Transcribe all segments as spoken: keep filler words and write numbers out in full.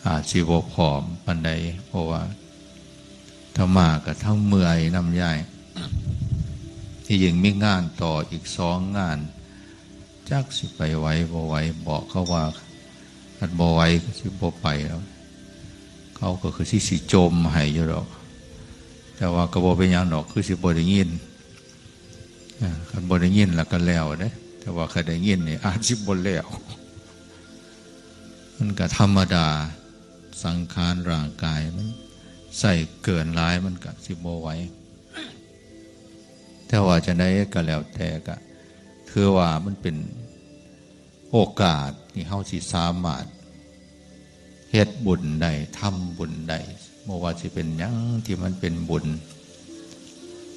อาจสิบ่พร้อมปานใด เพราะว่าอาตมาก็ทั้งเมื่อยนำยาย ที่ยิ่งมีงานต่ออีกสองงาน จักสิไปไหวบ่ไหว บอกเขาว่า คันบ่ไหวก็สิบ่ไปแล้ว เขาก็คือสิ สิจมให้อยู่ดอก แต่ว่าก็บ่เป็นหยังดอก คือสิบ่ได้ยิน อ่า คันบ่ได้ยินแล้วก็แล้วเด้ แต่ว่าคันได้ยินนี่อาจสิบ่แล้ว มันก็ธรรมดา สังขารร่างกายมันใช้เกินหลายมันก็สิบ่ไหว แต่ว่าจั่งใดก็แล้วแต่ก็ถือว่ามันเป็นโอกาสที่เฮาสิสามารถเฮ็ดบุญได้ ทำบุญได้ บ่ว่าสิเป็นหยังที่มันเป็นบุญ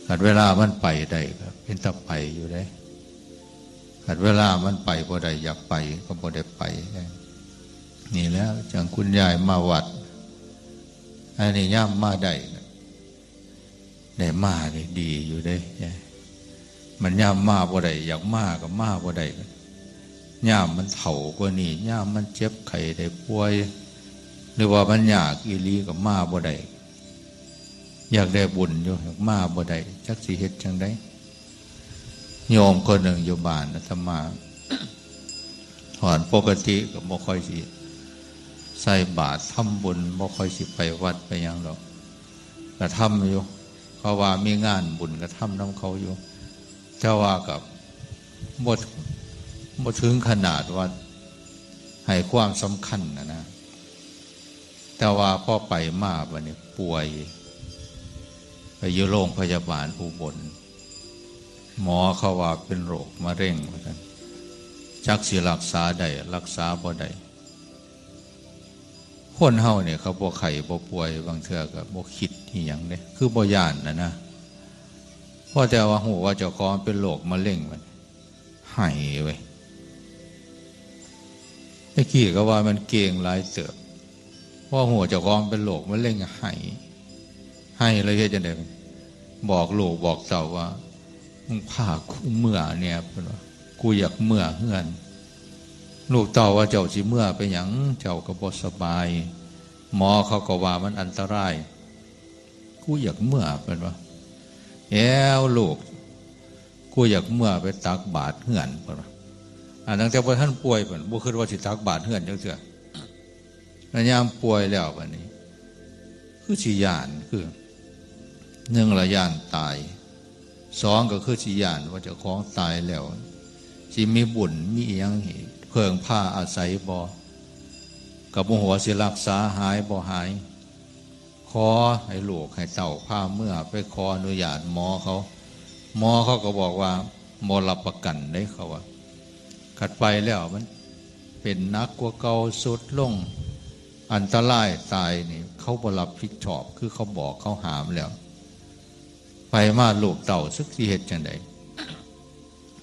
คันเวลามันไปได้ก็เป็นตาไปอยู่เด้ คันเวลามันไปบ่ได้ อยากไปก็บ่ได้ไป นี่แหละจั่งคุณยายมาวัด อันนี้ยามมาได้ ได้มานี่ดีอยู่เด้ มันยามมาบ่ได้ อยากมาก็มาบ่ได้ ยามมันเฒ่ากว่านี้ ยามมันเจ็บไข้ได้ป่วย หรือว่ามันยากอีหลีก็มาบ่ได้ อยากได้บุญอยู่ อยากมาบ่ได้ จักสิเฮ็ดจั่งใด โยมคนหนึ่งอยู่บ้านอาตมา ถอนปกติก็บ่ค่อยสิใส่บาตรทำบุญ บ่ค่อยสิไปวัดไปหยังดอก ก็ทำอยู่ เขาว่ามีงานบุญก็ทำนำเขาอยู่ แต่ว่าก็บ่ บ่ถึงขนาดว่าให้ความสำคัญน่ะนะ แต่ว่าพอไปมาบัดนี้ป่วย ไปอยู่โรงพยาบาลอุบล หมอเขาว่าเป็นโรคมะเร็งว่าซั่น จักสิรักษาได้ รักษาบ่ได้ คนเฮาเนี่ยเขาบ่ไข้บ่ป่วย บางเทื่อก็บ่คิดอีหยังเด้ คือบ่ย้านน่ะนะ พอแต่ว่าฮู้ว่าเจ้าของเป็นโรคมะเร็งมัน ไห้เว้ย แต่กี้ก็ว่ามันเก่งหลายเติบ พอฮู้เจ้าของเป็นโรคมะเร็งไห้ ไห้แล้วเฮ็ดจั่งใด บอกลูกบอกเต้าว่า "มึงพากูเมือแหน่" เพิ่นว่า "กูอยากเมือเฮือน" ลูกเต้าว่า "เจ้าสิเมือไปหยัง เจ้าก็บ่สบาย หมอเขาก็ว่ามันอันตราย" "กูอยากเมือ" เพิ่นว่า "แอ้วลูก กูอยากเมือไปตักบาตรเฮือน" เพิ่นว่า อันตั้งแต่บ่ทันป่วยเพิ่นบ่คิดว่าสิตักบาตรเฮือนจักเทื่อ แล้วยามป่วยแล้วบัดนี้ คือสิย้าน คือ หนึ่งละย้านตาย สองก็คือสิย้านว่าเจ้าของตายแล้ว สิมีบุญมีอิหยังให้เพิ่งพาอาศัยบ่ ก็บ่ฮู้ว่าสิรักษาหายบ่หาย ขอให้ลูกให้เต้าพาเมือไปขออนุญาตหมอเขา หมอเขาก็บอกว่าบ่รับประกันเด้ เขาว่า คันไปแล้วมันเป็นหนักกว่าเก่า ทรุดลง อันตรายตายนี่ เขาบ่รับผิดชอบ คือเขาบอกเขาห้ามแล้ว ไปมาลูกเต้าจักสิเฮ็ดจั่งใด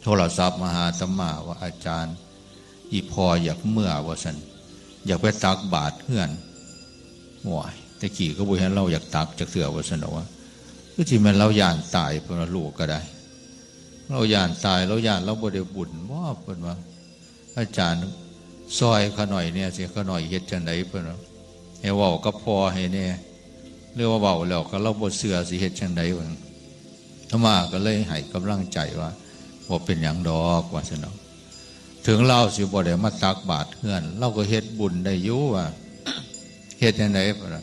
โทรศัพท์มาหาอาตมาว่า "อาจารย์ อีพ่ออยากเมือ" ว่าซั่น "อยากไปตักบาตรเฮือน" โอ้ย แต่กี้ก็บ่เห็นลาวอยากตักจักเทื่อ ว่าซั่นดอกว่า คือสิแม่นลาวย้านตาย เพิ่นว่า ลูกก็ได้ ลาวย้านตาย ลาวย้านลาวบ่ได้บุญบ่ เพิ่นว่า "อาจารย์ ซ่อยข้าน้อยแหน่ สิข้าน้อยเฮ็ดจั่งใด" เพิ่นว่า "ให้เว้ากับพ่อให้แหน่ หรือว่าเว้าแล้วก็ลาวบ่เชื่อ สิเฮ็ดจั่งใด" ว่าซั่น อาตมาก็เลยให้กำลังใจว่า "บ่เป็นหยังดอก" ว่าซั่นเนาะ "ถึงลาวสิบ่ได้มาตักบาตรเฮือน ลาวก็เฮ็ดบุญได้อยู่" ว่า "เฮ็ดจั่งใด" เพิ่นว่า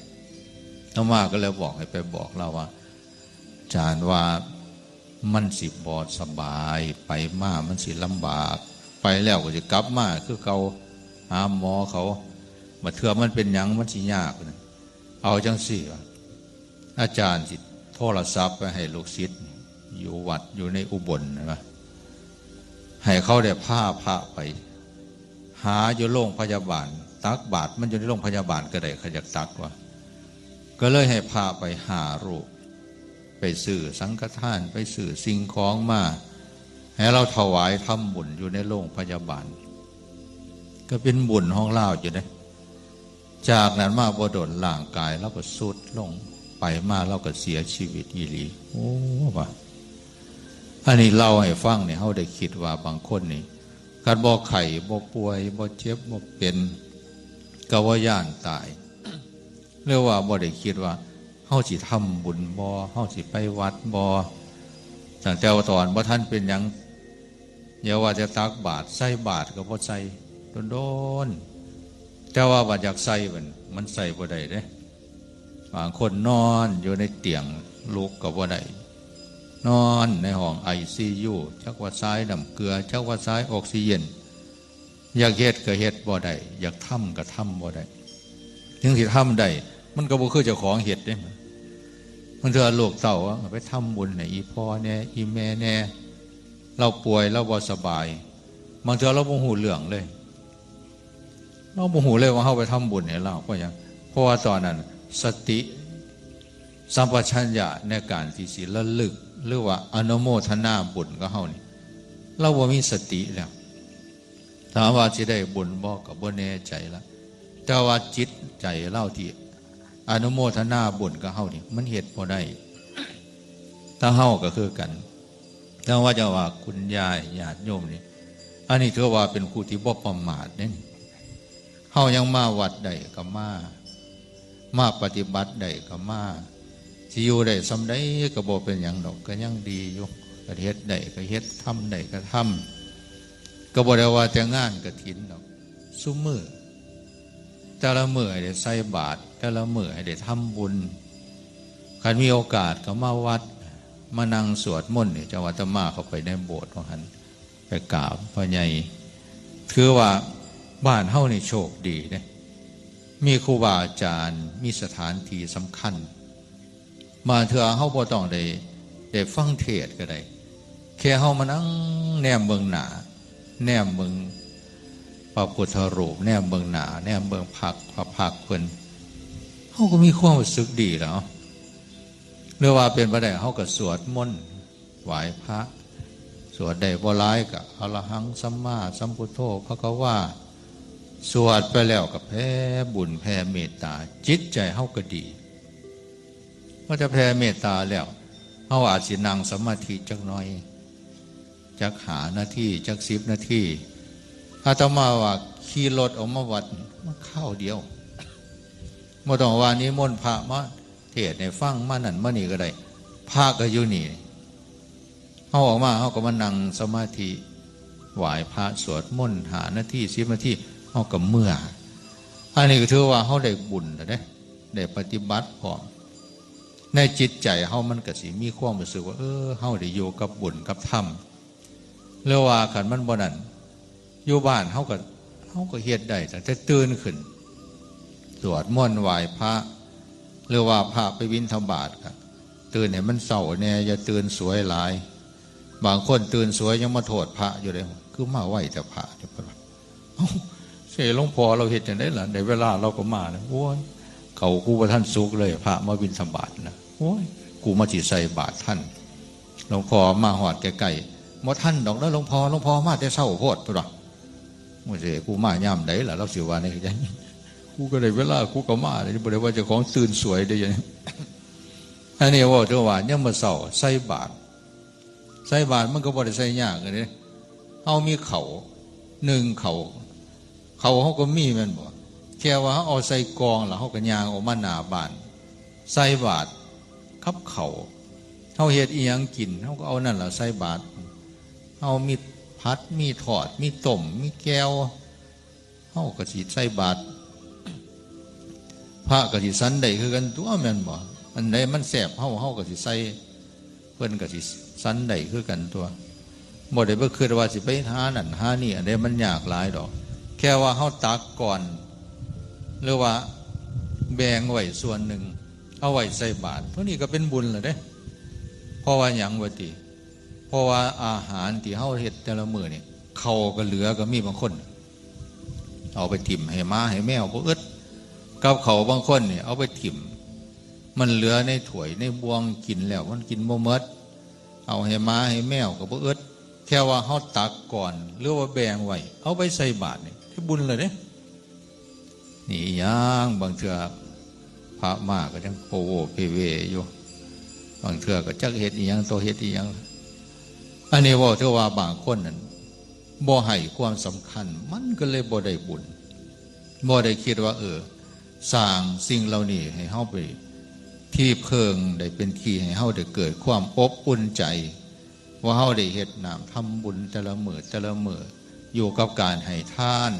อาตมาก็เลยบอกให้ไปบอกลาวว่า "อาจารย์ว่ามันสิบ่สบาย ไปมามันสิลำบาก ไปแล้วก็สิกลับมาคือเก่า หาหมอเขา บัดเทื่อมันเป็นหยังมันสิยาก" เอาจั่งซี้ว่า อาจารย์สิโทรศัพท์ไปให้ลูกศิษย์อยู่วัดอยู่ในอุบลนะ ให้เขาได้พาพระไป หาอยู่โรงพยาบาล ตักบาตรมันอยู่ในโรงพยาบาลก็ได้ เขาอยากตักว่า ก็เลยให้พระไปห้ารูป ไปซื้อสังฆทาน ไปซื้อสิ่งของมา ให้ลาวถวายทำบุญอยู่ในโรงพยาบาล ก็เป็นบุญของลาวอยู่เด้ จากนั้นมาบ่โดนร่างกายลาวก็ทรุดลง ไปมาลาวก็เสียชีวิตอีหลี โอ้ ว่า อันนี้เล่าให้ฟังเนี่ย เฮาได้คิดว่าบางคนนี่ คันบ่ไข้บ่ป่วย บ่เจ็บบ่เป็น ก็บ่ย้านตาย หรือว่าบ่ได้คิดว่าเฮาสิทำบุญบ่ เฮาสิไปวัดบ่ ตั้งแต่ว่าตอนบ่ทันเป็นหยัง อย่าว่าแต่ตักบาตร ใส่บาตรก็บ่ใส่ โดนๆ แต่ว่าบัดอยากใส่มัน มันใส่บ่ได้เด้ บางคนนอนอยู่ในเตียง ลุกก็บ่ได้ นอนในห้องไอซียู จักว่าสายน้ำเกลือ จักว่าสายออกซิเจน อยากเฮ็ดก็เฮ็ดบ่ได้ อยากทำก็ทำบ่ได้ ถึงสิทำได้ มันก็บ่คือเจ้าของเฮ็ดเด้ บางเทื่อลูกเต้าว่าไปทำบุญให้อีพ่อแหน่ อีแม่แหน่ ลาวป่วย ลาวบ่สบาย บางเทื่อลาวบ่ฮู้เรื่องเลย ลาวบ่ฮู้เลยว่าเฮาไปทำบุญให้ลาว เพราะหยัง เพราะว่าตอนนั้นสติสัมปชัญญะในการที่สิระลึก หรือว่าอนุโมทนาบุญกับเฮานี่ ลาวบ่มีสติแล้ว ถามว่าสิได้บุญบ่ ก็บ่แน่ใจละ แต่ว่าจิตใจลาวที่อนุโมทนาบุญกับเฮานี่ มันเฮ็ดบ่ได้ ถ้าเฮาก็คือกัน แต่ว่าจะว่าคุณยายญาติโยมนี่ อันนี้ถือว่าเป็นผู้ที่บ่ประมาทเด้ เฮายังมาวัดได้ก็มา มาปฏิบัติได้ก็มา สิอยู่ได้ส่ำใดก็บ่เป็นหยังดอก ก็ยังดีอยู่ ก็เฮ็ดได้ก็เฮ็ด ทำได้ก็ทำ ก็บ่ได้ว่าแต่งานกฐินดอก ซุมื้อ แต่ละมื้อให้ได้ใส่บาตร แต่ละมื้อให้ได้ทำบุญ คันมีโอกาสก็มาวัด มานั่งสวดมนต์นี่ จังว่าอาตมาเข้าไปในโบสถ์ว่าหั่น ไปกราบพ่อใหญ่ ถือว่าบ้านเฮานี่โชคดีเด้ มีครูบาอาจารย์ มีสถานที่สำคัญ บางเทื่อเฮาบ่ต้องได้ ได้ฟังเทศน์ก็ได้ แค่เฮามานั่งแนมเบิ่งหน้า แนมเบิ่งพระพุทธรูป แนมเบิ่งหน้า แนมเบิ่งพัก พระพักตร์เพิ่น เฮาก็มีความรู้สึกดีแล้ว หรือว่าเป็นไปได้ เฮาก็สวดมนต์ ไหว้พระ สวดได้บ่หลายก็ อะระหังสัมมาสัมพุทโธ ภะคะวา สวดไปแล้วก็แผ่บุญแผ่เมตตา จิตใจเฮาก็ดี พอจะแผ่เมตตาแล้ว เฮาอาจสินั่งสมาธิจักหน่อย จักห้านาที จักสิบนาที อาตมาว่าขี่รถออกมาวัด มันคราวเดียว บ่ต้องว่านิมนต์พระมาเทศน์ให้ฟัง มานั่นมานี่ก็ได้ พระก็อยู่นี่ เฮาออกมา เฮาก็มานั่งสมาธิ ไหว้พระ สวดมนต์ห้านาที สิบนาที เฮาก็เมือ อันนี้ก็ถือว่าเฮาได้บุญแล้วเด้ ได้ปฏิบัติพร้อม ในจิตใจเฮามันก็สิมีความรู้สึกว่า เออ เฮาได้อยู่กับบุญกับธรรม หรือว่าคันมันบ่นั่น อยู่บ้านเฮาก็ เฮาก็เฮ็ดได้ตั้งแต่ตื่นขึ้น สวดมนต์ไหว้พระ หรือว่าพระไปบิณฑบาตก็ ตื่นให้มันเช้าแหน่ อย่าตื่นสวยหลาย บางคนตื่นสวยยังมาโทษพระอยู่เลย คือมาไวแต่พระเนี่ย เพิ่นว่า เอ้า เสยหลวงพ่อลาวเฮ็ดจั่งใดล่ะ ได้เวลาลาวก็มาแล้ว โอ้ย ข้าวกูบ่ทันสุกเลย พระมาบิณฑบาตนะ โอ้ย กูมาสิใส่บาตรทัน หลวงพ่อมาฮอดใกล้ๆ บ่ทันดอกเด้อหลวงพ่อ หลวงพ่อมาแต่เช้าโพด เพิ่นว่า โอ้ย เสยกูมายามใดล่ะ ลาวสิว่าแนวใด กูก็ได้เวลา กูก็มาเลย บ่ได้ว่าเจ้าของตื่นสวยเด้ อันนี้เว้าถึงว่ายามมื้อเช้าใส่บาตร ใส่บาตรมันก็บ่ได้ใส่ยากเด้ เฮามีข้าว นึ่งข้าว ข้าวเฮาก็มีแม่นบ่ แค่ว่าเฮาเอาใส่กล่องแล้วเฮาก็ย่างออกมาหน้าบ้าน ใส่บาตรกับข้าว เฮาเฮ็ดอิหยังกิน เฮาก็เอานั่นล่ะใส่บาตร เฮามีผัด มีทอด มีต้ม มีแจ่ว เฮาก็สิใส่บาตร พระก็สิฉันได้คือกันตั๊วแม่นบ่ อันใดมันแซ่บเฮา เฮาก็สิใส่ เพิ่นก็สิฉันได้คือกันตั๊ว บ่ได้ไปคิดว่าสิไปหานั่นหานี่ อันใดมันยากหลายดอก แค่ว่าเฮาตักก่อน หรือว่าแบ่งไว้ส่วนหนึ่ง เอาไว้ใส่บาตร เท่านี้ก็เป็นบุญแล้วเด้ เพราะว่าหยังวะติ เพราะว่าอาหารที่เฮาเฮ็ดแต่ละมื้อนี่ ข้าวก็เหลือก็มีบางคน เอาไปถิ่มให้หมาให้แมวบ่อึด กับข้าวบางคนนี่เอาไปถิ่ม มันเหลือในถ้วยในบ่วงกินแล้วมันกินบ่หมด เอาให้หมาให้แมวก็บ่อึด แค่ว่าเฮาตักก่อน หรือว่าแบ่งไว้ เอาไปใส่บาตรนี่ ได้บุญแล้วเด้ นี่อีหยัง บางเทื่อพระมาก็ยังโพโวเพเวอยู่ บางเทื่อก็จักเฮ็ดอีหยัง โตเฮ็ดอีหยัง อันนี้เว้าเทื่อว่าบางคนนั่นบ่ให้ความสำคัญ มันก็เลยบ่ได้บุญ บ่ได้คิดว่า เออ สร้างสิ่งเหล่านี้ให้เฮาไปที่เพิ่งได้เป็นที่ให้เฮาได้เกิดความอบอุ่นใจ ว่าเฮาได้เฮ็ดน้ำทำบุญแต่ละมื้อแต่ละมื้อ อยู่กับการให้ทาน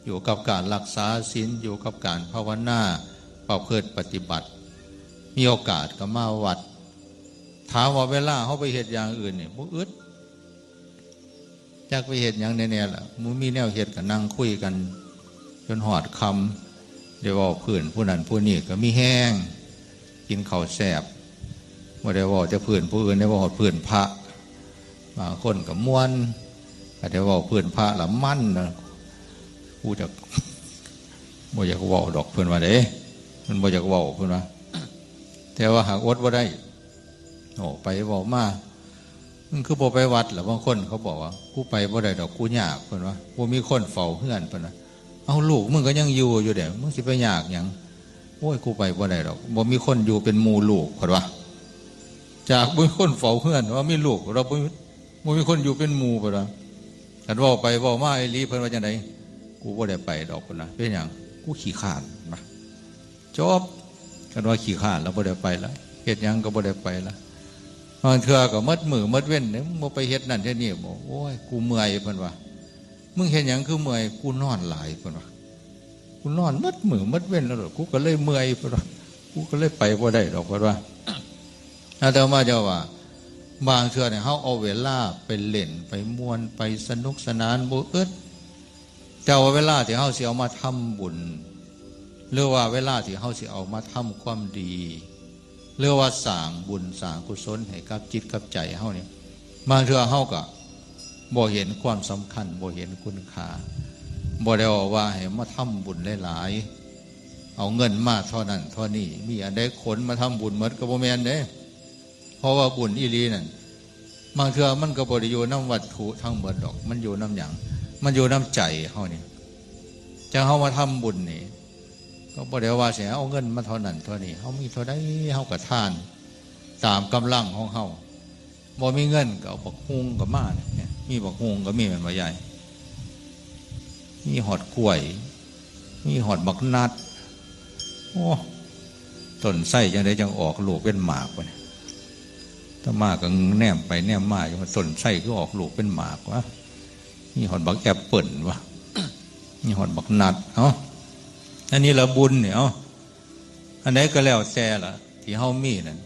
อยู่กับการรักษาศีล อยู่กับการภาวนา ประพฤติปฏิบัติ มีโอกาสก็มาวัด ถามว่าเวลาเฮาไปเฮ็ดอย่างอื่นนี่บ่อึด จักไปเฮ็ดหยังแน่ๆล่ะ บ่มีแนวเฮ็ดก็นั่งคุยกัน จนฮอดค่ำ ได้เว้าพื้นผู้นั้นผู้นี้ก็มีแฮง กินข้าวแซ่บ บ่ได้เว้าแต่พื้นผู้อื่น ได้เว้าฮอดพื้นพระ บางคนก็ม่วน ก็ได้เว้าพื้นพระละมันนะ ผู้จัก บ่อยากเว้าดอกเพิ่นว่าเด้ มันบ่อยากเว้าเพิ่นว่า แต่ว่าหากอดบ่ได้ โอ้ ไปเว้ามา มึงคือบ่ไปวัดล่ะ บางคนเขาบอกว่า กูไปบ่ได้ดอก กูยาก เพิ่นว่า บ่มีคนเฝ้าเฮือน เพิ่นว่า เอ้า ลูกมึงก็ยังอยู่อยู่เด้ มึงสิไปยากหยัง โอ้ย กูไปบ่ได้ดอก บ่มีคนอยู่เป็นหมู่ลูก เพิ่นว่า จากบ่มีคนเฝ้าเฮือน ว่ามีลูก เราบ่มี บ่มีคนอยู่เป็นหมู่ เพิ่นว่า คันเว้าไปเว้ามาอีหลี เพิ่นว่าจั่งใด กูบ่ได้ไปดอก เพิ่นว่า เป็นหยัง กูขี้คร้าน มา จบ คันว่าขี้คร้านแล้วบ่ได้ไปละ เฮ็ดหยังก็บ่ได้ไปละ บางเทื่อก็หมดมื้อหมดเว็นเนี่ย มึงบ่ไปเฮ็ดนั่นเฮ็ดนี่ บอก โอ้ย กูเมื่อย เพิ่นว่า มึงเฮ็ดหยังคือเมื่อย กูนอนหลาย เพิ่นว่า กูนอนหมดมื้อหมดเว็นแล้วดอก กูก็เลยเมื่อย เพิ่นว่า กูก็เลยไปบ่ได้ดอก เพิ่นว่า อาตมาจะว่า บางเทื่อเนี่ย เฮาเอาเวลาไปเล่น ไปม่วน ไปสนุกสนาน บ่อึด แต่ว่าเวลาที่เฮาสิเอามาทำบุญ หรือว่าเวลาที่เฮาสิเอามาทำความดี หรือว่าสร้างบุญสร้างกุศลให้กับจิตกับใจเฮาเนี่ย บางเทื่อเฮาก็บ่เห็นความสำคัญ บ่เห็นคุณค่า บ่ได้ว่าให้มาทำบุญหลายๆ เอาเงินมาเท่านั้นเท่านี้ มีอันใดขนมาทำบุญหมดก็บ่แม่นเด้ เพราะว่าบุญอีหลีนั่น บางเทื่อมันก็บ่ได้อยู่นำวัตถุทั้งหมดดอก มันอยู่นำหยัง มันอยู่นำใจเฮานี่ จั่งเฮามาทำบุญนี่ ก็บ่ได้ว่าสิเอาเงินมาเท่านั้นเท่านี้ เฮามีเท่าใดเฮาก็ทานตามกำลังของเฮา บ่มีเงินก็เอาบักฮุ่งก็มาเนี่ย มีบักฮุ่งก็มี แม่นบ่ยาย มีฮอดกล้วย มีฮอดบักนัด โอ้ ต้นไทรจั่งใดจั่งออกลูกเป็นหมากวะเนี่ย อาตมาก็แนมไปแนมมาอยู่ว่าต้นไทรคือออกลูกเป็นหมากวะ มีฮอดบักแอปเปิ้ลวะ มีฮอดบักนัด เอ้า อันนี้ละบุญเนี่ย เอ้า อันใดก็แล้วแต่ละที่เฮามีนั่น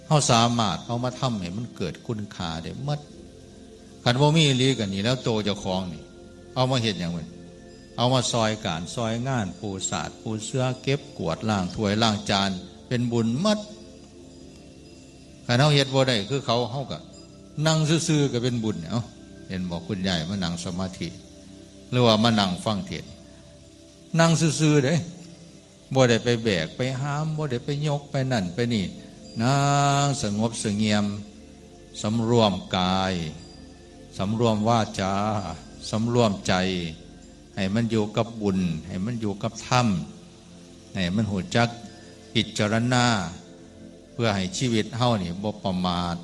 เฮาสามารถเอามาทำให้มันเกิดคุณค่าได้หมด คันบ่มีอีหลีก็นี่แล้ว โตเจ้าของนี่ เอามาเฮ็ดหยังมัน เอามาซอยการซอยงาน ปูสาดปูเสื่อ เก็บกวาด ล้างถ้วยล้างจาน เป็นบุญหมด คันเฮาเฮ็ดบ่ได้คือเขา เฮาก็นั่งซื่อๆก็เป็นบุญเนี่ย เอ้า เห็นบ่ คุณยายมานั่งสมาธิ หรือว่ามานั่งฟังเทศน์ นั่งซื่อๆเด้ บ่ได้ไปแบกไปหาม บ่ได้ไปยกไปนั่นไปนี่ นั่งสงบเสงี่ยม สำรวมกาย สำรวมวาจา สำรวมใจ ให้มันอยู่กับบุญ ให้มันอยู่กับธรรม ให้มันรู้จักพิจารณา เพื่อให้ชีวิตเฮานี่บ่ประมาท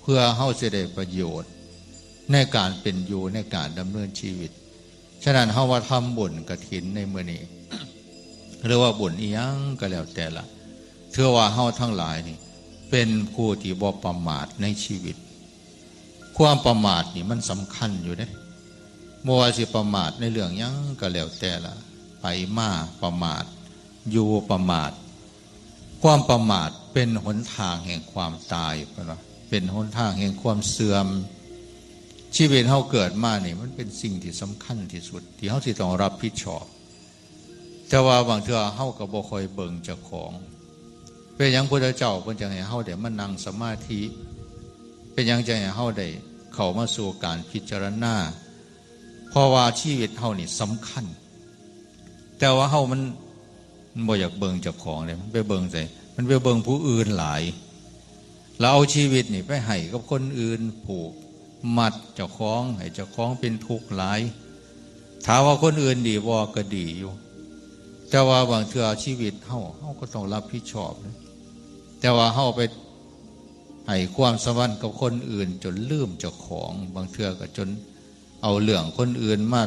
เพื่อเฮาสิได้ประโยชน์ ในการเป็นอยู่ ในการดำเนินชีวิต ฉะนั้นเฮาว่าทำบุญกฐินในมื้อนี้ หรือว่าบุญอีหยังก็แล้วแต่ละ ถือว่าเฮาทั้งหลายนี่ เป็นผู้ที่บ่ประมาทในชีวิต ความประมาทนี่มันสำคัญอยู่เด้ บ่ว่าสิประมาทในเรื่องหยังก็แล้วแต่ละ ไปมาประมาท อยู่ประมาท ความประมาทเป็นหนทางแห่งความตาย เพิ่นว่า เป็นหนทางแห่งความเสื่อม ชีวิตเฮาเกิดมานี่ มันเป็นสิ่งที่สำคัญที่สุด ที่เฮาสิต้องรับผิดชอบ แต่ว่าบางเทื่อเฮาก็บ่ค่อยเบิ่งเจ้าของ เป็นหยังพุทธเจ้าเพิ่นจั่งให้เฮาได้มานั่งสมาธิ เป็นหยังจั่งให้เฮาได้เข้ามาสู่การพิจารณา เพราะว่าชีวิตเฮานี่สำคัญ แต่ว่าเฮามัน มันบ่อยากเบิ่งเจ้าของเลย มันไปเบิ่งใส่ มันไปเบิ่งผู้อื่นหลาย แล้วเอาชีวิตนี่ไปให้กับคนอื่น ผูกมัดเจ้าของ ให้เจ้าของเป็นทุกข์หลาย ถามว่าคนอื่นดีบ่ ก็ดีอยู่ แต่ว่าบางเทื่อชีวิตเฮา เฮาก็ต้องรับผิดชอบนะ แต่ว่าเฮาไปให้ความสำคัญกับคนอื่นจนลืมเจ้าของ บางเทื่อก็จนเอาเรื่องคนอื่นมา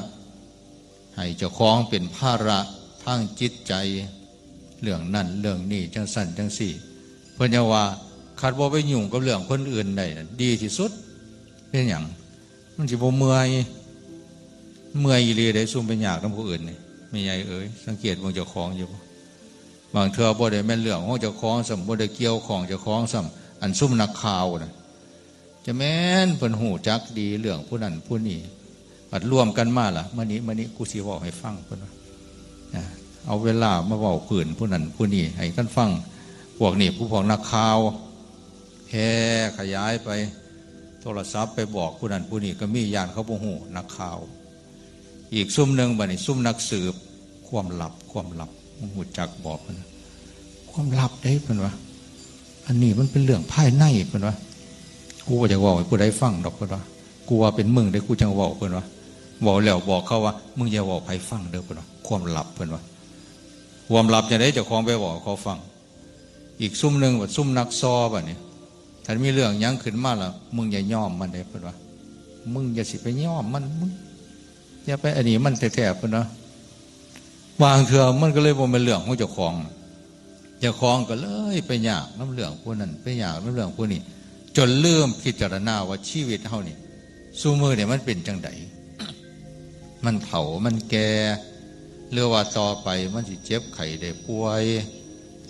ให้เจ้าของเป็นภาระ ถ ตั้งจิตใจ เรื่องนั้นเรื่องนี้จั่งซั้นจั่งซี้ เพิ่นยังว่า คันบ่ไปยุ่งกับเรื่องคนอื่นได้นั่นดีที่สุด เป็นหยัง มันสิบ่เมื่อย เมื่อยอีหลีเด้ ซุมไปยากนำผู้อื่นนี่ แม่ใหญ่เอ๋ย สังเกตเบิ่งเจ้าของอยู่บ่ บางเทื่อบ่ได้แม่นเรื่องของเจ้าของซ้ำ บ่ได้เกี่ยวข้องเจ้าของซ้ำ อันซุมนักข่าวน่ะ จะแม่นเพิ่นฮู้จักดีเรื่องผู้นั้นผู้นี้ บัดรวมกันมาล่ะ มื้อนี้ มื้อนี้กูสิเว้าให้ฟัง เพิ่นว่า นะ เอาเวลามาเว้าพื้นผู้นั้นผู้นี้ให้กันฟัง พวกนี้ ผู้พวกนักข่าว แพร่ขยายไป โทรศัพท์ไปบอกผู้นั้นผู้นี้ก็มี ย้านเขาบ่ฮู้ นักข่าว อีกซุมหนึ่งบัดนี้ ซุมนักสืบ ความลับ ความลับ มึงฮู้จักบ่ เพิ่นว่า ความลับเด้ เพิ่นว่า อันนี้มันเป็นเรื่องภายใน เพิ่นว่า กูบ่อยากเว้าให้ผู้ใดฟังดอก เพิ่นว่า กูว่าเป็นมึงเด้ กูจั่งเว้า เพิ่นว่า เว้าแล้วบอกเขาว่า มึงอย่าเว้าไผฟังเด้อ เพิ่นว่า ความลับ เพิ่นว่า ความลับจั่งใด เจ้าของไปเว้าให้เขาฟัง อีกซุมหนึ่งบัด ซุมนักซอบัดนี้ ถ้ามีเรื่องหยังขึ้นมาล่ะ มึงอย่ายอมมันเด้ เพิ่นว่า มึงอย่าสิไปยอมมัน มึงอย่าไปอันนี้มันแท้ๆ เพิ่นว่า บางเทื่อมันก็เลยบ่แม่นเรื่องของเจ้าของ เจ้าของก็เลยไปยากนำเรื่องผู้นั้น ไปยากนำเรื่องผู้นี้ จนลืมพิจารณาว่าชีวิตเฮานี่ ซุมื้อนี่มันเป็นจั่งใด มันเฒ่า มันแก่ หรือว่าต่อไปมันสิเจ็บไข้ได้ป่วย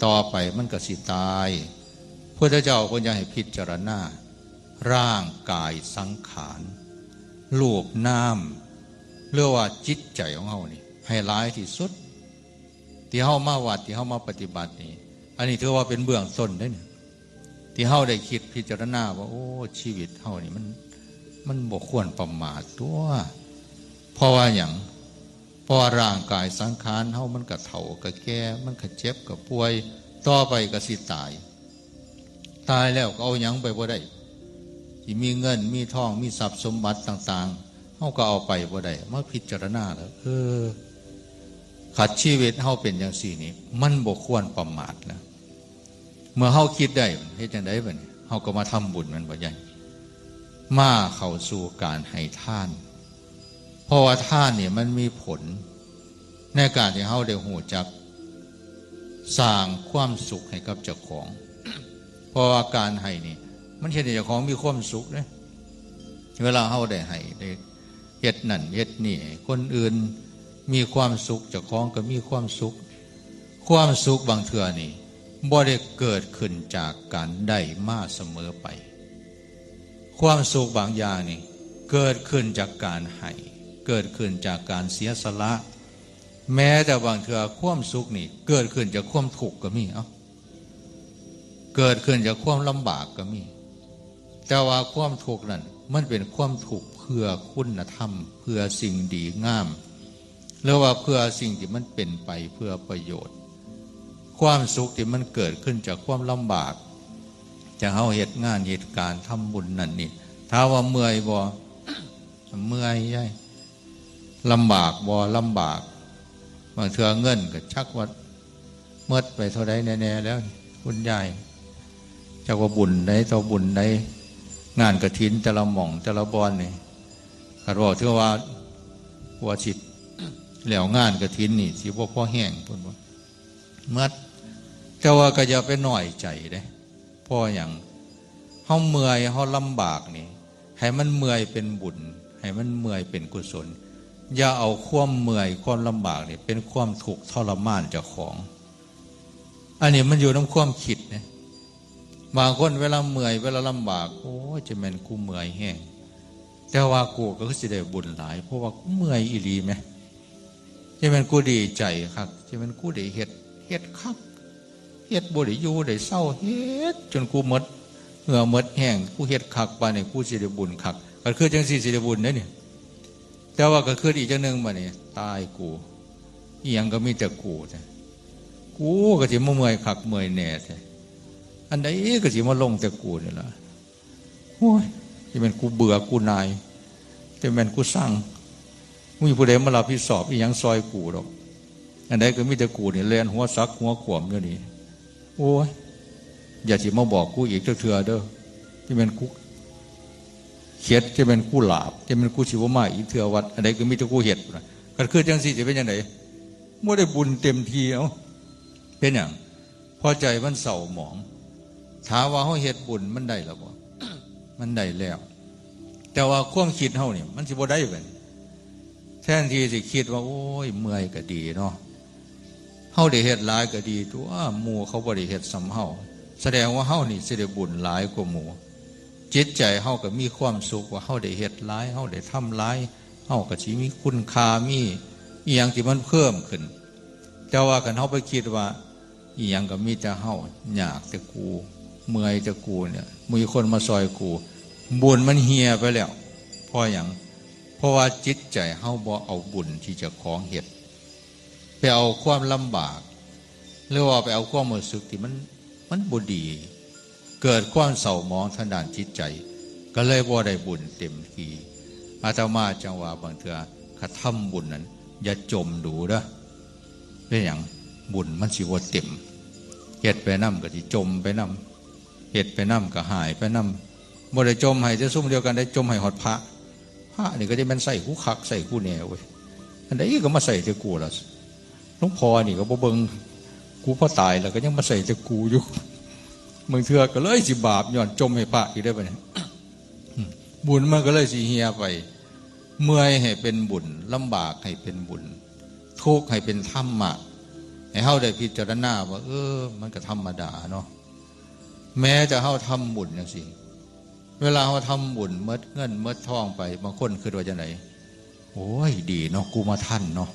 ต่อไปมันก็สิตาย พุทธเจ้าเพิ่นอยากให้พิจารณา ร่างกายสังขาร รูปนาม หรือว่าจิตใจของเฮานี่ ให้หลายที่สุด ที่เฮามาวัด ที่เฮามาปฏิบัตินี่ อันนี้ถือว่าเป็นเบื้องต้นเด้นี่ ที่เฮาได้คิดพิจารณาว่า โอ้ ชีวิตเฮานี่มัน มันบ่ควรประมาทตั๊ว เพราะว่าหยัง เพราะว่าร่างกายสังขารเฮามันก็เฒ่าก็แก่ มันก็เจ็บก็ป่วย ต่อไปก็สิตาย ตายแล้วก็เอาหยังไปบ่ได้ สิมีเงินมีทองมีทรัพย์สมบัติต่างๆ เฮาก็เอาไปบ่ได้ มาพิจารณาแล้ว เออ คันชีวิตเฮาเป็นจั่งซี้นี่ มันบ่ควรประมาทนะ เมื่อเฮาคิดได้ เฮ็ดจั่งใดบัดนี้ เฮาก็มาทำบุญ แม่นบ่ยาย มาเข้าสู่การให้ทาน เพราะว่าทานนี่มันมีผล ในการที่เฮาได้ฮู้จักสร้างความสุขให้กับเจ้าของ เพราะว่าการให้นี่ มันเฮ็ดให้เจ้าของมีความสุขเด้ เวลาเฮาได้ให้ ได้เฮ็ดนั่นเฮ็ดนี่ให้คนอื่นมีความสุข เจ้าของก็มีความสุข ความสุขบางเทื่อนี่ บ่ได้เกิดขึ้นจากการได้มาเสมอไป ความสุขบางอย่างนี่ เกิดขึ้นจากการให้ เกิดขึ้นจากการเสียสละ แม้แต่บางเทื่อความสุขนี่ เกิดขึ้นจากความทุกข์ก็มี เอ้า เกิดขึ้นจากความลำบากก็มี แต่ว่าความทุกข์นั่น มันเป็นความทุกข์เพื่อคุณธรรม เพื่อสิ่งดีงาม หรือว่าเพื่อสิ่งที่มันเป็นไปเพื่อประโยชน์ ความสุขที่มันเกิดขึ้นจากความลำบาก จากเฮาเฮ็ดงานเฮ็ดการทำบุญนั่นนี่ ถามว่าเมื่อยบ่ เมื่อยยาย ลำบากบ่ ลำบาก บางเทื่อเงินก็จักว่าหมดไปเท่าใดแน่ๆ แล้ว คุณยาย จักว่าบุญใดต่อบุญใด งานกฐินแต่ละหม่องแต่ละบ่อนนี่ คันเว้าถึงว่า กว่าสิแล้วงานกฐินนี่ สิบ่พอแฮง เพิ่นว่า หมด แต่ว่าก็อย่าไปน้อยใจเด้ เพราะหยัง เฮาเมื่อย เฮาลำบากนี่ ให้มันเมื่อยเป็นบุญ ให้มันเมื่อยเป็นกุศล อย่าเอาความเมื่อย ความลำบากนี่ เป็นความทุกข์ทรมานเจ้าของ อันนี้มันอยู่นำความคิดนะ บางคนเวลาเมื่อย เวลาลำบาก โอ้ย จะแม่นกูเมื่อยแฮง แต่ว่ากูก็คือสิได้บุญหลาย เพราะว่ากูเมื่อยอีหลีแหม จะแม่นกูดีใจคัก จะแม่นกูได้เฮ็ด เฮ็ดคัก เฮ็ดบ่ได้อยู่ได้เซา เฮ็ดจนกูหมดเหงื่อหมดแฮง กูเฮ็ดคักปานนี้ กูสิได้บุญคัก ก็คือจั่งซี้สิได้บุญเด้นี่ แต่ว่าก็คืออีกจั่งหนึ่งบัดนี้ ตายกู อีหยังก็มีแต่กูแท้ กูก็สิมาเมื่อยคักเมื่อยแน่แท้ อันใดก็สิมาลงแต่กูนี่ล่ะ โอ้ย จะแม่นกูเบื่อกูหน่าย จะแม่นกูซัง บ่มีผู้ใดมารับผิดชอบอีหยังซอยกูดอก อันใดก็มีแต่กูนี่แล่นหัวสักหัวขวมอยู่นี่ โอ้ย อย่าสิมาบอกกูอีกจักเทื่อเด้อ จะแม่นกูเข็ด จะแม่นกูหลาบ จะแม่นกูสิบ่มาอีกเทื่อวัด อันใดก็มีแต่กูเฮ็ดนะ คันคือจั่งซี้สิเป็นจั่งใด บ่ได้บุญเต็มที่ เอ้า เป็นหยัง เพราะใจมันเศร้าหมอง ถามว่าเฮาเฮ็ดบุญมันได้แล้วบ่ มันได้แล้ว แต่ว่าความคิดเฮานี่มันสิบ่ได้บัดนี้ แทนที่สิคิดว่า โอ้ย เมื่อยก็ดีเนาะ เฮาได้เฮ็ดหลายก็ดีตั๊ว หมู่เขาบ่ได้เฮ็ดส่ำเฮา แสดงว่าเฮานี่สิได้บุญหลายกว่าหมู่ จิตใจเฮาก็มีความสุขว่าเฮาได้เฮ็ดหลาย เฮาได้ทำหลาย เฮาก็สิมีคุณค่า มีอิหยังที่มันเพิ่มขึ้น แต่ว่าคันเฮาไปคิดว่า อิหยังก็มีแต่เฮา ยากแต่กู เมื่อยแต่กูเนี่ย บ่มีคนมาซ่อยกู บุญมันเหี่ยไปแล้ว เพราะหยัง เพราะว่าจิตใจเฮาบ่เอาบุญที่เจ้าของเฮ็ด ไปเอาความลำบาก หรือว่าไปเอาความรู้สึกที่มัน มันบ่ดี เกิดความเศร้าหมองทางด้านจิตใจ ก็เลยบ่ได้บุญเต็มที่ อาตมาจั่งว่าบางเทื่อ คันทำบุญนั้น อย่าจ่มดูเด้อ เป็นหยัง บุญมันสิบ่เต็ม เฮ็ดไปนำก็สิจ่มไปนำ เฮ็ดไปนำก็หายไปนำ บ่ได้จ่มให้แต่ซุมเดียวกันเด้ จ่มให้ฮอดพระ พระนี่ก็จะแม่นใส่กูคักใส่กูแน่เว้ย อันใดก็มาใส่แต่กูล่ะ หลวงพ่อนี่ก็บ่เบิ่งกู พอตายแล้วก็ยังมาใส่แต่กูอยู่ บางเทื่อก็เลยสิบาปย้อนจ่มให้พระอีกเด้อบัดนี้ บุญมันก็เลยสิเหี่ยไป เมื่อยให้เป็นบุญ ลำบากให้เป็นบุญ ทุกข์ให้เป็นธรรมะ ให้เฮาได้พิจารณาว่า เออ มันก็ธรรมดาเนาะ แม้แต่เฮาทำบุญจั่งซี้ เวลาเฮาทำบุญหมดเงินหมดทองไป บางคนคิดว่าจั่งใด โอ้ย ดีเนาะ กูมาทันเนาะ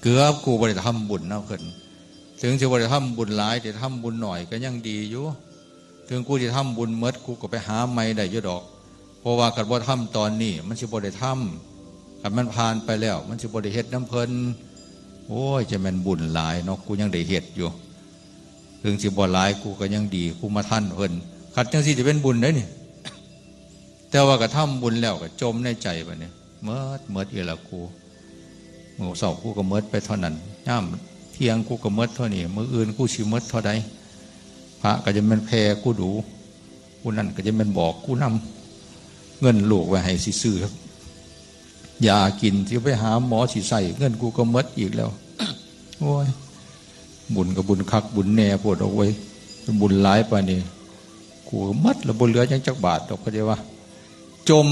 เกือบกูบ่ได้ทำบุญนำเพิ่น ถึงสิบ่ได้ทำบุญหลาย แต่ทำบุญหน่อยก็ยังดีอยู่ ถึงกูสิทำบุญหมด กูก็ไปหาใหม่ได้อยู่ดอก เพราะว่าคันบ่ทำตอนนี้ มันสิบ่ได้ทำ คันมันผ่านไปแล้ว มันสิบ่ได้เฮ็ดนำเพิ่น โอ้ย จะแม่นบุญหลายเนาะ กูยังได้เฮ็ดอยู่ ถึงสิบ่หลาย กูก็ยังดี กูมาทันเพิ่น คันจั่งซี้จะเป็นบุญเด้นี่ แต่ว่าก็ทำบุญแล้วก็จ่มในใจบัดนี้ หมด หมดอีกแล้วกู มื้อเช้ากูก็หมดไปเท่านั้น ยามเที่ยงกูก็หมดเท่านี้ มื้ออื่นกูสิหมดเท่าใด พระก็จะแม่นแผ่กูดู ผู้นั้นก็จะแม่นบอกกูนำ เงินลูกไว้ให้สิซื้อยากิน สิไปหาหมอสิใช้ เงินกูก็หมดอีกแล้ว โอ้ย บุญก็บุญคักบุญแน่โพดดอกเว้ย บุญหลายปานนี้ กูก็หมดแล้ว บ่เหลือหยังจักบาทดอก เข้าใจว่า จ่ม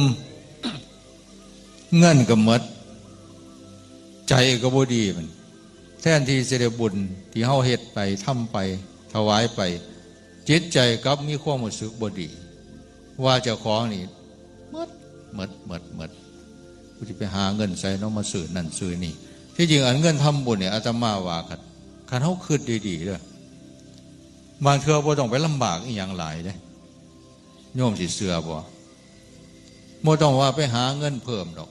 เงินก็หมด ใจก็บ่ดีมัน แทนที่สิได้บุญที่เฮาเฮ็ดไป ทำไป ถวายไป จิตใจกลับมีความรู้สึกบ่ดี ว่าเจ้าของนี่หมด หมด หมด หมด กูสิไปหาเงินไสเนาะ มาซื้อนั่นซื้อนี่ ที่จริงอันเงินทำบุญเนี่ย อาตมาว่าคัน คันเฮาคิดดีๆเด้อ บางเทื่อบ่ต้องไปลำบากอิหยังหลายเด้ โยมสิเชื่อบ่ บ่ต้องว่าไปหาเงินเพิ่มดอก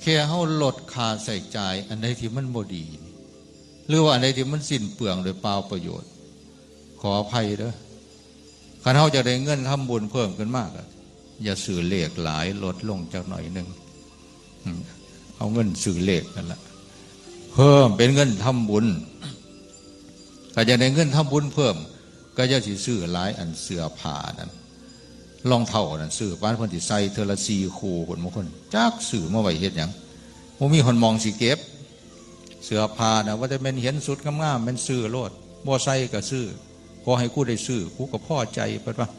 แค่เฮาลดค่าใช้จ่ายอันใดที่มันบ่ดี หรือว่าอันใดที่มันสิ้นเปลืองโดยเปล่าประโยชน์ ขออภัยเด้อ คันเฮาจะได้เงินทำบุญเพิ่มขึ้นมาก็ อย่าซื้อเลขหลาย ลดลงจักหน่อยหนึ่ง อืม เอาเงินซื้อเลขนั่นล่ะ เพิ่มเป็นเงินทำบุญ ถ้าจะได้เงินทำบุญเพิ่ม ก็อย่าสิซื้อหลายอัน เสื้อผ้านั่น รองเท้านั่น ซื้อปานเพิ่นสิใส่เทื่อละสี่คู่พุ้น บางคน จักซื้อมาไว้เฮ็ดหยัง บ่มีฮอดหม่องสิเก็บ เสื้อผ้าน่ะ ว่าแต่แม่นเห็นชุดงามๆ แม่นซื้อโลด บ่ใส่ก็ซื้อ ขอให้กูได้ซื้อ กูก็พอใจ เพิ่นว่า